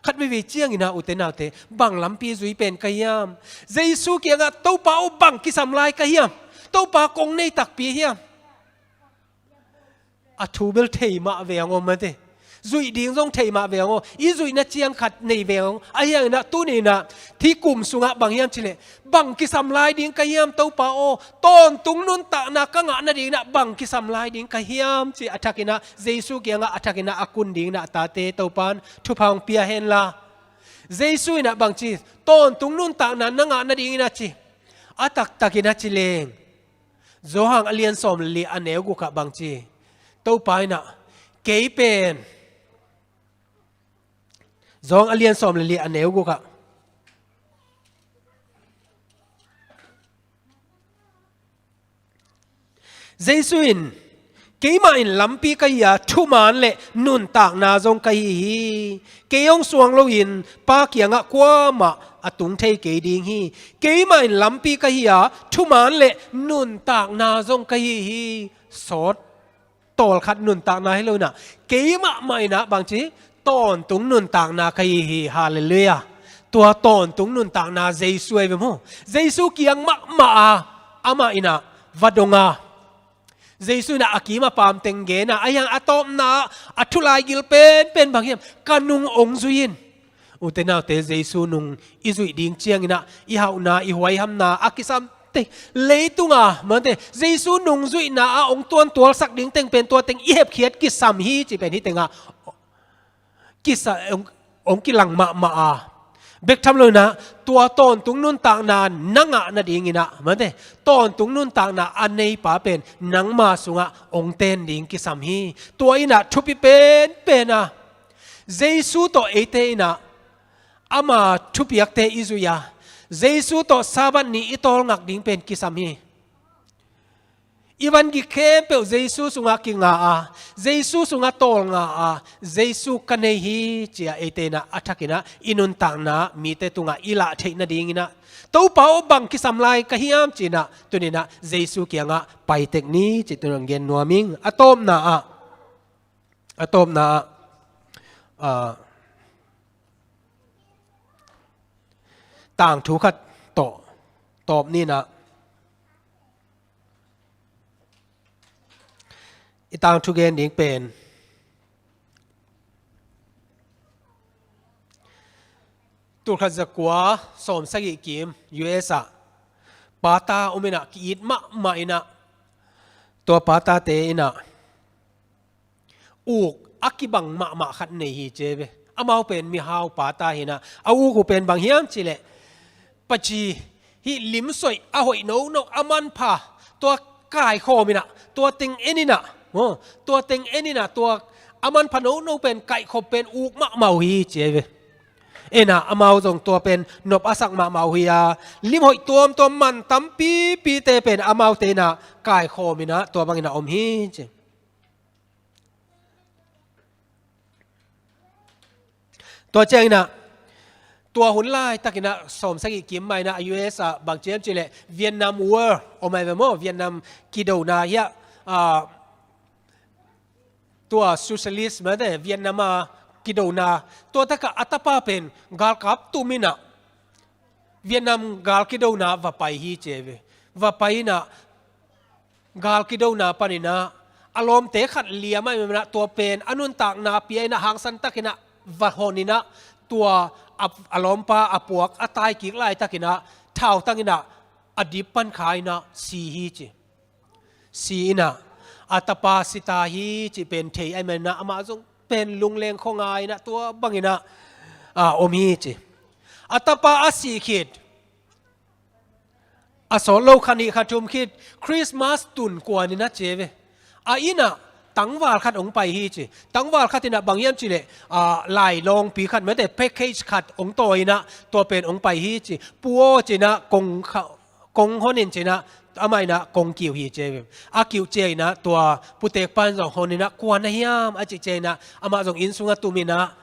Khat veivei ciangin ah, ute naute, bang lampi zui pen ka hiam? Jesu kiangah, Topa aw, bang kisam lai ka hiam? Topa, kong nei takpi hiam? A thu bel thei mah ve hang aw, mate. Zuih ding zong thei mah ve hang aw. I zuihna ciang khat nei ve hang aw. Ahi hangin ah tuni in ah, hih kum sungah bang hiam cih leh, bang kisam lai ding ka hiam, Topa aw? Tawntung nuntakna ka ngah nadingin ah bang kisam lai ding ka hiam, ci a thakin ah, Jesu kiangah a thakin ah a kun dingin ah, a tate, Topa'n thupha hong pia hen la. Jesu in ah bang ci, tawntung nuntakna na ngah nadingin ah ci. A taktakin a ci leng, Johan a lian sawm le li a neu guk ah bang ci, Topa in ah, kei pen, Johan a lian sawm le li a neu guk ah, Jesu in, keimah in lampi ka hi a, thuman le nuntakna zong ka hi hi. Kei hong suang loin Pa kiangah kuamah a tung thei kei ding hi. Keimah in lampi ka hi a, thuman le nuntakna zong ka hi hi. Sawt tawlkhat nuntakna hi lo inah, kei mahmah inah bangci tawntung nuntakna ka hi hi. Halleluiah. Tua tawntung nuntakna Jesu ahi ve maw? Jesu kiang mahmah a, amah inah va dong a, Jesu inah a kim a pam teng gen a, ahi hang a tawpna a thu laigil penpen bang hiam, ka nung ong zui in. Ute naute, Jesu nung i zuih ding ciang inah i hauhna, i huaihamna a kisam te, leitunga mante Jesu nung zuihna a ong tuantualsak ding teng pen tua teng i hepkhiat kisam hi ci pen hi tengah kisa, ong, ong kilang mahmah a. Bek tham lo inah tua tawntung nuntakna na ngah nading inah mante, tawntung nuntakna a neipa pen nangma sungah ong ten ding kisam hi. Tua inah thupi penpen a, Jesu tawh eite inah ama thupiakte i zui a, Jesu tawh Sabbath ni i tawlngak ding pen kisam hi. I van gik khempeuh Jesu sungah kinga a, Jesu sungah tawlnga a, Jesu ka nei hi ci-a eite inah a thak inah i nuntakna mite tungah i lah theih nading inah, Topa aw, bang kisam lai ka hiam ci inah tuni inah Jesu kiangah paitek ni ci tuni-in gen nuam ing. A tawpna ah, a tawpna ah, ah, tangthu khat tawh tawp ni inah, i tangthu gen ding pen tulkhat zakua sawmsagih kim U S ah pata om inah, ki-it mahmah inah, tua patate inah uk a kibang mahmah khat nei hi ci ve. Amau pen mihau pata hi inah, a uk uh pen bang hiam cih leh, paci hih limsoih a hoih nono, a manpha, tua kaikhawm inah, tua teng en inah, maw, tua teng en inah, tua a manpha nono pen kaihkhop pen uk mahmah uh hi ci ve. Inah amau zong tua pen nop a sak mahmah uh hi a, lim hoih tuamtuam man tampipite pen amaute inah kaikhawm inah tua bang inah om hi ci. Tua ciang inah, tua hun laitak inah sawmsagih kim mah inah U S ah bang ci hiam cih leh Vietnam War om ahi ve maw, Vietnam kidona hiah, ah, tua socialist mate Vietnam a kidona, tua takah a tapa pen galkap tum inah Vietnam gal kidona va pai hi ci ve. Va pai inah gal kidona pan inah a lawmte khat liam ahih manin ah tua pen a nuntakna pia inah hangsan tak inah va hon inah, tua a, a lawmpa a puak a tai kik laitak inah thautang inah a dip pan kha inah si hi ci. Si inah a tapa si ta hi cih pen thei ahih manin ah amah zong pen lungleng khua ngai inah tua bang inah, ah, om hi ci. A tapa a si khit a sawt lo kha nih kha thum khit Christmas tun kuan inah ci ve. A innah tangval khat hong pai hi ci. Tangval khat inah bang hiam cih leh, ah, lailawngpi khat mate package khat hong tawi inah tua pen hong pai hi ci. Pu aw ci inah kong kha, kong hon in ci inah amah inah kong kiuh hi ci. A kiuh ciang inah tua putek pan zong hon inah kua na hiam a cih ciang inah amah zong inn sungah tum inah,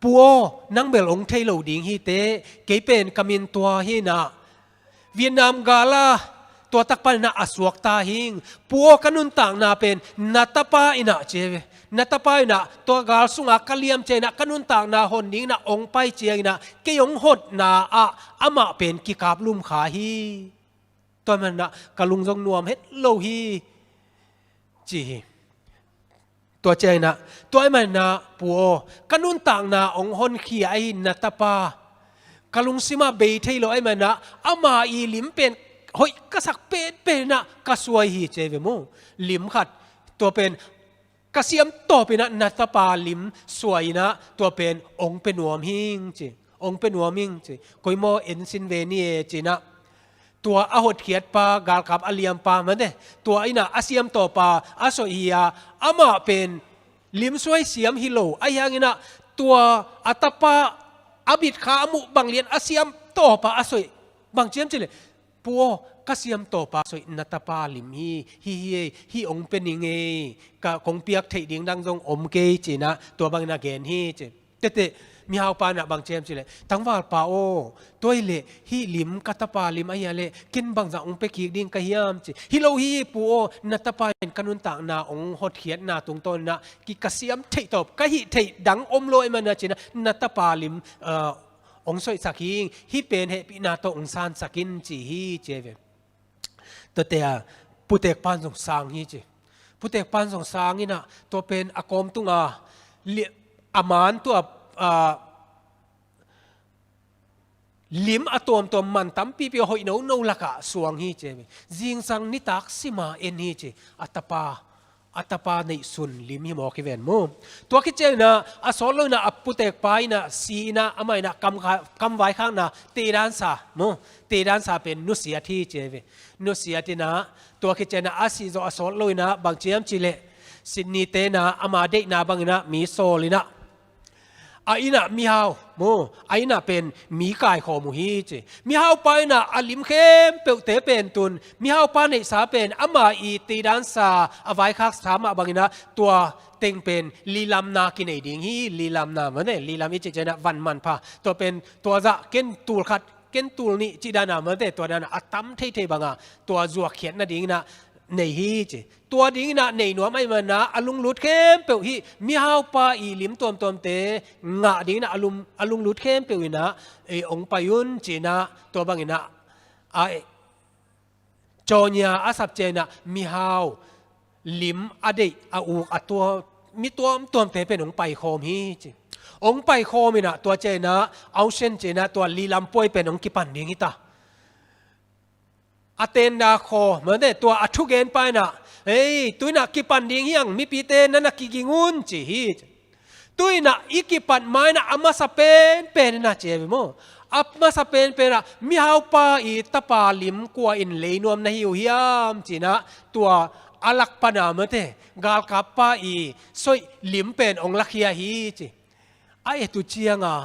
Pu aw, nang bel hong thei lo ding hi teh, kei pen ka min tua hi inah Vietnam gal a tua tak pan inah a suak ta hing. Pu aw, ka nuntakna pen na tapa inah ci ve. Na tapa inah tua gal sungah ka liam ciang inah ka nuntakna hon ding inah hong pai ciang inah kei hong hotna ah amah pen kikaplum kha hi. Tua ahih manin ah ka lung zong nuam het lo hi ci hi. Tua ciang inah, tua ahih manin ah Pu aw, ka nuntakna hong honkhia ahi na tapa, ka lungsim ah bei thei lo ahih manin ah ama ii lim pen hoih ka sak penpen inah ka suai hi ci ve maw. Lim khat, tua pen ka siam tawp inah na tapa lim suai inah tua pen hong pia nuam hing ci. Hong pia nuam hing ci. Koi maw, en sin ve ni e ci inah tua a hotkhiatpa, galkap a liampa mate, tua inah a siam tawpa a soih hi a, amah pen lim suai siam hi lo. Ahi hang inah tua a tapa a bitkha a muh bang lian a siam tawpa a soih. Bang ci hiam cih leh, Pu aw, ka siam tawpa soih na tapa lim hi, hi hi ei, hih hong pia ning ei, ka kong piak theih ding dang zong om kei ci inah tua bang inah gen hi ci. Tete, mihaupa inah bang ci hiam cih leh, tangvalpa aw, tua hi leh hih lim ka tapa lim ahi a leh ken bangzah hong pia kik ding ka hiam ci. Hi lo hi pu aw, na tapa in ka nuntakna hong hotkhiatna tungtawn inah ki ka siam theih tawp, ka hih theih dang om lo ahih manin ah ci inah na tapa lim, ah, hong soihsak hi. Hih pen hehpihna tawh hong sansak in ci hi ci hi ve. Tuate a putekpa in zong sang hi ci. Putekpa in zong sang inah tua pen a kawm tunga li-, a man tua, ah, lim a tuamtuam man tampipi a hoih nono lakah suang hi ci hi ve. Zingsang nitak sima en hi ci. A tapa, a tapa neihsun lim hi mawk hi ven maw. Tua khit ciang inah a sawt lo inah a putekpa inah si inah amah inah kam kha-, kamvaikhakna teidansa maw, teidansa pen nusiat hi ci hi ve. Nusiat inah tua khit ciang inah a sih zawh a sawt lo inah bang ci hiam cih leh Sydney te inah ama deihna bang inah mi sawl inah a innah mihau maw, a innah pen mi kaikhawm uh hi ci. Mihaupa innah a lim khempeuhte pen tun, mihaupa neihsa pen ama i teidansa a vaikhaksa mah bang inah tua teng pen lilamna kinei ding hi. Lilamna mane, lilam i cih ciang inah van manpha, tua pen tua zah ken tul khat, ken tul nih cih dan a mate, tua dan a tam theithei bang a tua zuakkhiat nading inah nei hi ci. Tua ding inah nei nuam ahih manin ah a lunglut khempeuh hih mihaupa i lim tuamtuamte ngah ding inah a lum, a lunglut khempeuh inah, eh, hong pai un ci inah tua bang inah a, eh, Jawnia a sap ciang inah mihau lim a deih a uk a tua, mi tuamtuamte pen hong paikhawm hi ci. Hong paikhawm inah tua ciang inah Auschwitz ci inah tua lilam puai pen hong kipan ding hi ta. A tenda khaw mate, tua a thugenpa inah, "Ei, tu inah kipan ding hi hang, mipite na na kiging un," ci hi. Tu inah i kipat ma inah a masa penpen inah ci hi ve maw. A masa penpen ah mihaupa i tapa lim kua in leinuam na hi uh hiam ci inah tua a lak pan a mate, galkappa i soih lim pen hong lakhia hi ci. A et uh ciang a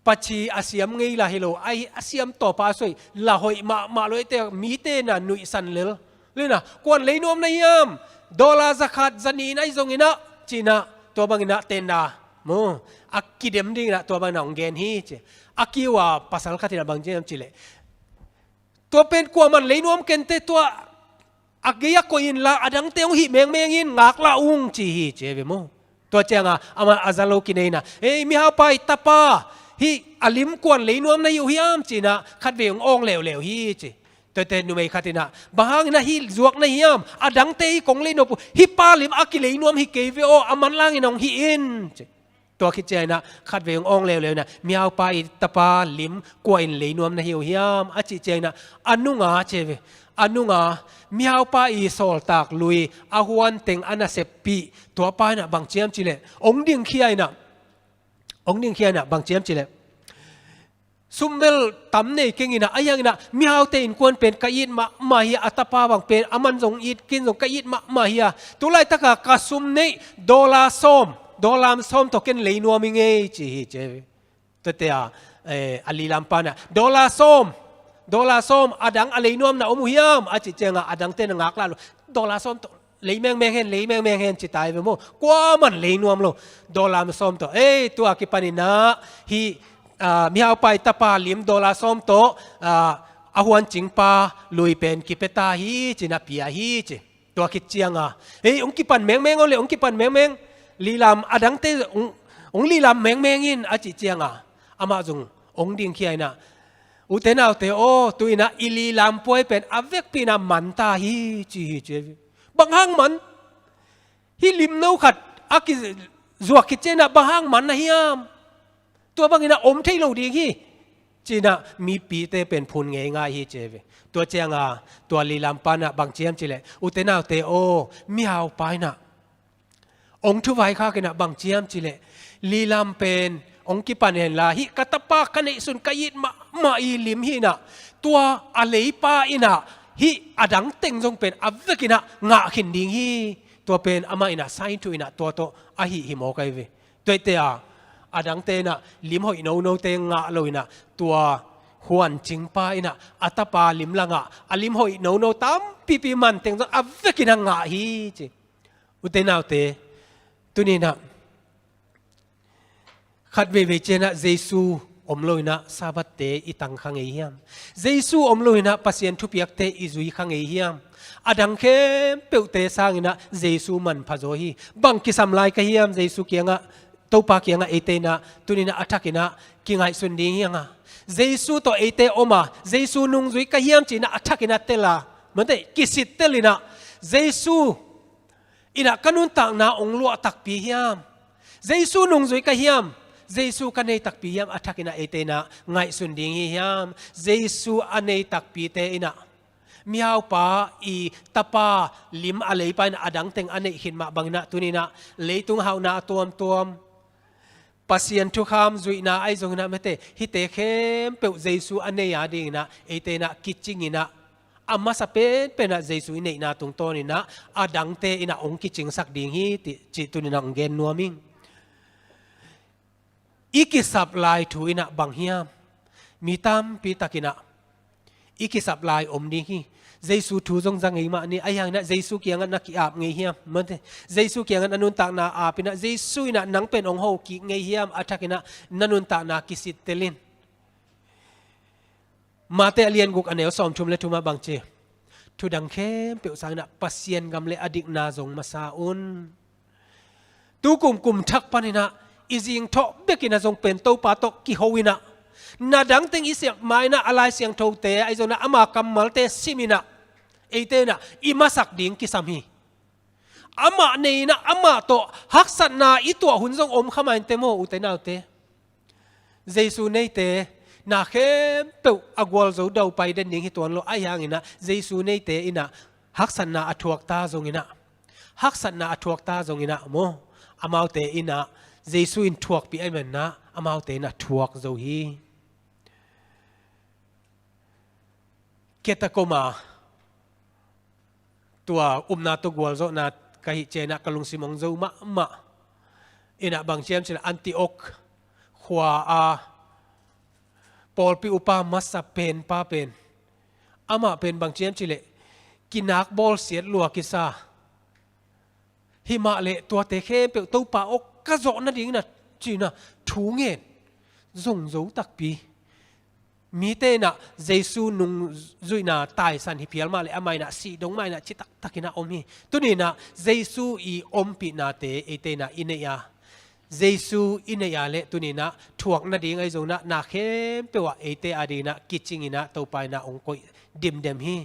paci a siam ngei la hi lo, a, a siam tawpa a soih la hoih mahmah lo, eite mite na nuihsan lel. Lina, kuan leinuam na hiam, dollar zakhat zanin ahi zong inah ci inah tua bang inah tenda maw, a kidem ding inah tua bang inah hong gen hi ci. A kiu a pasal khat inah bang ci hiam cih leh, "Tua pen kuaman leinuam kente, tua a gei a koih inla a dangte hong hih mengmeng in, ngaklah ung," ci hi ci hi ve maw. Tua ciang a amah a za lo kinei inah, "Ei, mihaupa i tapa, hih a lim kuan leinuam na hi uh hiam?" ci inah khatvei hong awng leuleu hi ci. Tuate numei khat inah, "Bang hang inah hih zuak na hiam? A dangte hih kong lei nop uh, hih pa lim a kileinuam hi kei ve aw, a manlang inah hong hih in," ci. Tua khit ciang inah khatvei hong awng leuleu inah, "Mihaupa i tapa lim kua in leinuam na hi uh hiam?" a cih ciang inah a nunga ci hi ve. A nunga mihaupa i sawltak lui a huan teng a naseppih tuapa inah bang ci hiam cih leh, hong dingkhia inah, hong dingkhia inah bang ci hiam cih leh, "Sumbel tam nei keng inah, ahi hang inah mihaute innkuan pen ka it mahmah hi a, a tapa bang pen aman zong it, ken zong ka it mahmah hi a, tu laitaka ka sum neih dollar sawm, dollar sawm tawh ken leinuam hi ngei," ci hi ci hi. Tuate a, eh, a lilampa inah, "Dollar sawm, dollar sawm, a dang a leinuam na om uh hiam?" a cih ciang a a dangte na ngaklah lo, "Dollar sawm tawh lei mengmeng hen, lei mengmeng hen," ci ta hi ve maw. Kuaman leinuam lo, dollar sawm tawh. "Ei, tua kipan inah hih, ah, mihaupa i tapa lim dollar sawm tawh, ah, a huancingpa lui pen kipia ta hi," ci inah pia hi ci. Tua khit ciang a, "Ei, hong kipan mengmeng aw leh, hong kipan mengmeng, lilam a dangte hong, hong lilam mengmeng in," a cih ciang a amah zong hong dingkhia inah, "Ute naute aw, tu inah i lilam puai pen a vekpi inah man ta hi," ci hi ci hi ve. "Bang hang man? Hih limno khat a kizuak khit ciang inah bang hang man na hiam? Tua bang inah om thei lo ding hi," ci inah mipite pen phun ngeingai hi ci hi ve. Tua ciang a tua lilampa inah bang ci hiam cih leh, "Ute naute aw, mihaupa inah hong thuvaikhak inah bang ci hiam cih leh, lilam pen hong kipan henla, hih ka tapa ka neihsun ka it mahmah i lim hi inah, tua a leipa inah hih a dang teng zong pen a vek inah ngah khin ding hi. Tua pen amah inah sainthu inah tua tawh a hih hi mawk ahi ve." Tuate a, a dangte inah lim hoih nonote ngah lo inah tua huancingpa inah a tapa lim la ngah, a lim hoih nono tampipi man teng zong a vek inah ngah hi ci. Ute naute, tuni inah Khat veivei cianah Jesu om loinah Sabbath-te i tang kha ngei hiam? Jesu om loinah Pasian thupiakte i zui kha ngei hiam? A dang khempeuhte sanginah Jesu manpha zaw hi. Bang kisam lai ka hiam? Jesu kiangah, Topa kiangah eite inah tuninah a thakinah kingaihsun ding hi hang a, Jesu tawh eite om a, Jesu nungzui ka hiam cinah a thakinah tel a, mate, kisittelinah Jesu inah ka nuntakna hong luah takpi hiam? Jesu nungzui ka hiam? Jesu ka nei takpi hiam? A thakinah eite inah ngaihsun ding hi hiam? Jesu a nei takpite inah mihaupa i tapa lim a leipa inah a dangteng a neih khit mah banginah tuninah leitung hauhna a tuamtuam, Pasian thukham zuihna ahi zonginah mate, hihte khempeuh Jesu a nei a dinginah eite inah kicinginah a masa penpenah Jesu i neihna tungtawninah a dangte inah hong kicingsak ding hi, ti cih tuninah hong gen nuam ing. I kisap lai thu inah bang hiam? Mi tampi takinah i kisap lai om ding hi. Jesu thu zong za ngei mah ni, ahi hanginah Jesu kiangah na ki-ap ngei hiam? Mate, Jesu kiangah na nuntakna apinah Jesu inah nang pen hong ho kik ngei hiam? A thakinah na nuntakna kisittelin. Mate a lian guk a neu sawmthum le thumah bangci, thudang khempeuh sanginah Pasian gam le a dikna zong masa un. Tu kum kum thak paninah i zingthawh bekinah zong pen Topa tawh kiho inah, na dangteng i siap ma inah a Lai Siangthote ahi zonginah ama kammalte siminah eite inah i masak ding kisam hi. Amah nei inah amah tawh haksatna i tuah hun zong om kha mah inteh maw, ute naute? Jesu neite na khempeuh a gualzo daupai den ding hi tuan lo, ahi hanginah Jesu neite inah haksatna a thuakta zonginah, haksatna a thuakta zonginah maw, amaute inah Jesu in thuakpih ahih maninah amaute inah thuak zo hi. Ketakom a tua upna tawh gualzawhna ka hih ciangah ka lungsim hong zo mahmah. Inah bang hiam cileh Antiok khua a pawlpi upa masa penpa pen, amah pen bang hiam cileh kinak bawlsiat lua kisa. Himah leh tuate khempeuh Topa aw ka zawh nadingin a cina thu ngen zong zo takpi. Mite inah Jesu nungzuihna taisan hi phial mah leh amah inah sih dong mah inah ci taktakin a om hi. Tuni inah Jesu i ompihnate eite inah i neih a, Jesu i neih a leh tuni inah thuak nading ahi zong inah na khempeuh ah eite a ding inah kicing inah Topa inah hong koih dimdem hi.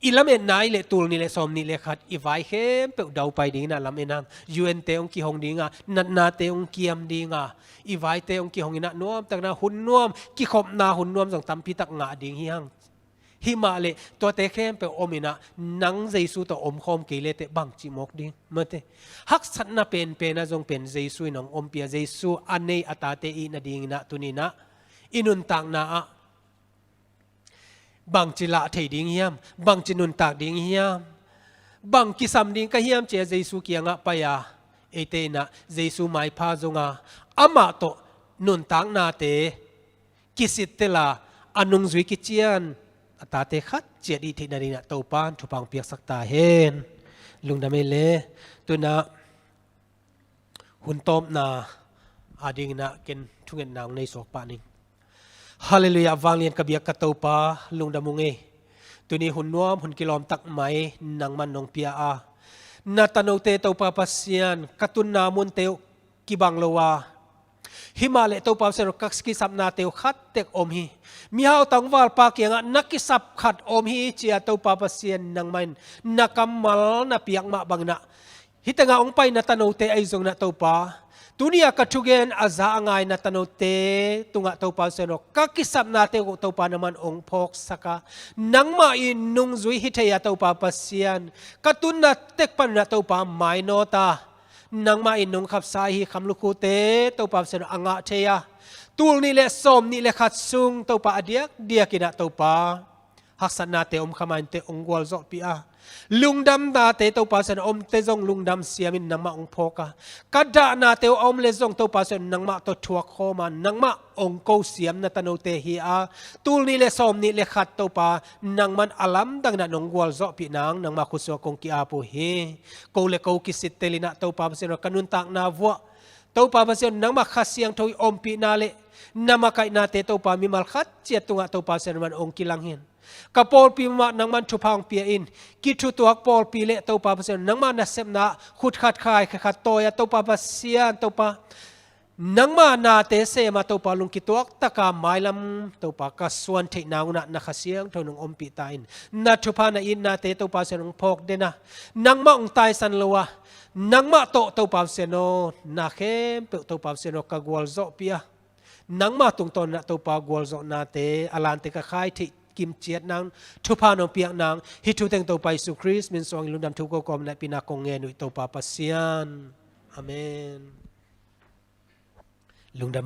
I lametna i leh tul nih leh sawm nih leh khat i vai khempeuh daupai ding inah lamen hang. U N te hong kihong ding a, natnate hong kiam ding a, i vaite hong kihong inah nuamtak inah hun nuam, kikhopna hun nuam zong tampi tak ngah ding hi hang. Himah leh tuate khempeuh om inah nang Jesu tawh omkhawm kei leh teh bangci mawk ding? Mate. Haksatna penpen ah zong pen Jesu in hong ompih a, Jesu a nei a tate i hih nading inah tuni inah i nuntakna ah bangci lah thei ding hiam? Bangci nuntak ding hiam? Bang kisam ding ka hiam ci a Jesu kiangah pai a, eite inah Jesu maipha zong a, amah tawh nuntaknate kisittel a, a nungzui kician a tate khat ciat i hih theih nading inah Topa in thupha hong piaksak ta hen. Lungdam ei le. Tu inah hun tawpna a ding inah ken thungetna hong nei suak pah ning. Halleluiah, vanglian ka biak ka Topa, lungdam ung ei. Tuni hun nuam, hun kilawm tak mai nangman nong pia a, na tanote Topa Pasian, ka tunna munte uh kibang lo a, himah leh Topa Pasian aw ka kisapnate uh khat tek om hi. Mihau tangvalpa kiangah na kisap khat om hi ci a Topa Pasian nangmah in na kammal na piak mah bang inah hih tengah hong pai na tanote ahi zong inah Topa, tuni a ka thugen a za a ngai na tanote tungah Topa Pasian aw ka kisapnate uh Topa nangman hong phawksak a, nangmah i nungzui hi thei a Topa Pasian, ka tunna tek pan inah Topa mainawt a, nangmah in nong khapsa ahi kham lukhute Topa Pasian aw a ngah thei a, tul nih leh sawm nih leh khat sung Topa a diakdiak inah Topa haksatnate om kha mah inteh hong gualzawhpih a, lungdamnate Topa Pasian aw omte zong lungdam siamin nangmah hong phawk a, ka dahnate uh a om leh zong Topa Pasian aw nangmah tawh thuak khawm a, nangmah hong ko siam na tanote hi a, tul nih leh sawm nih leh khat Topa nangman a lamdang inah nong gualzawhpih nang nangmah khut sungah kong ki-ap uh hi. Ko leh ko kisittel inah Topa Pasian aw ka nuntakna vuah Topa Pasian, nangmah Kha Siangtho i ompihna le na makaihnate Topa, mimal khat ciat tungah Topa Pasian, nangman hong kilang hi in. Ka pawlpi mah nangman thupha hong pia in. Kithutuak pawlpi le Topa Pasian, nangmah nasepna khut khat khai kha khat tawi a Topa Pasian, Topa, nangmah nate sem a Topa, lungkituak taka mailam Topa ka suan theihna hunah na Kha Siangtho nong ompih ta in. Na thupha na itnate Topa Pasian hong phawk den a, nangmah hong taisan lo a, nangmah tawh Topa Pasian aw, na khempeuh Topa Pasian aw ka gualzawhpih a, nangmah tungtawn inah Topa gualzawhnate a lante ka khai theih kimciat nang, thupha nong piak nang, hih thu teng Topa Jesu Khrist min suangin lungdam thu ko kawm inah pina kong ngen uh hi Topa Pasian. Amen. Lungdam.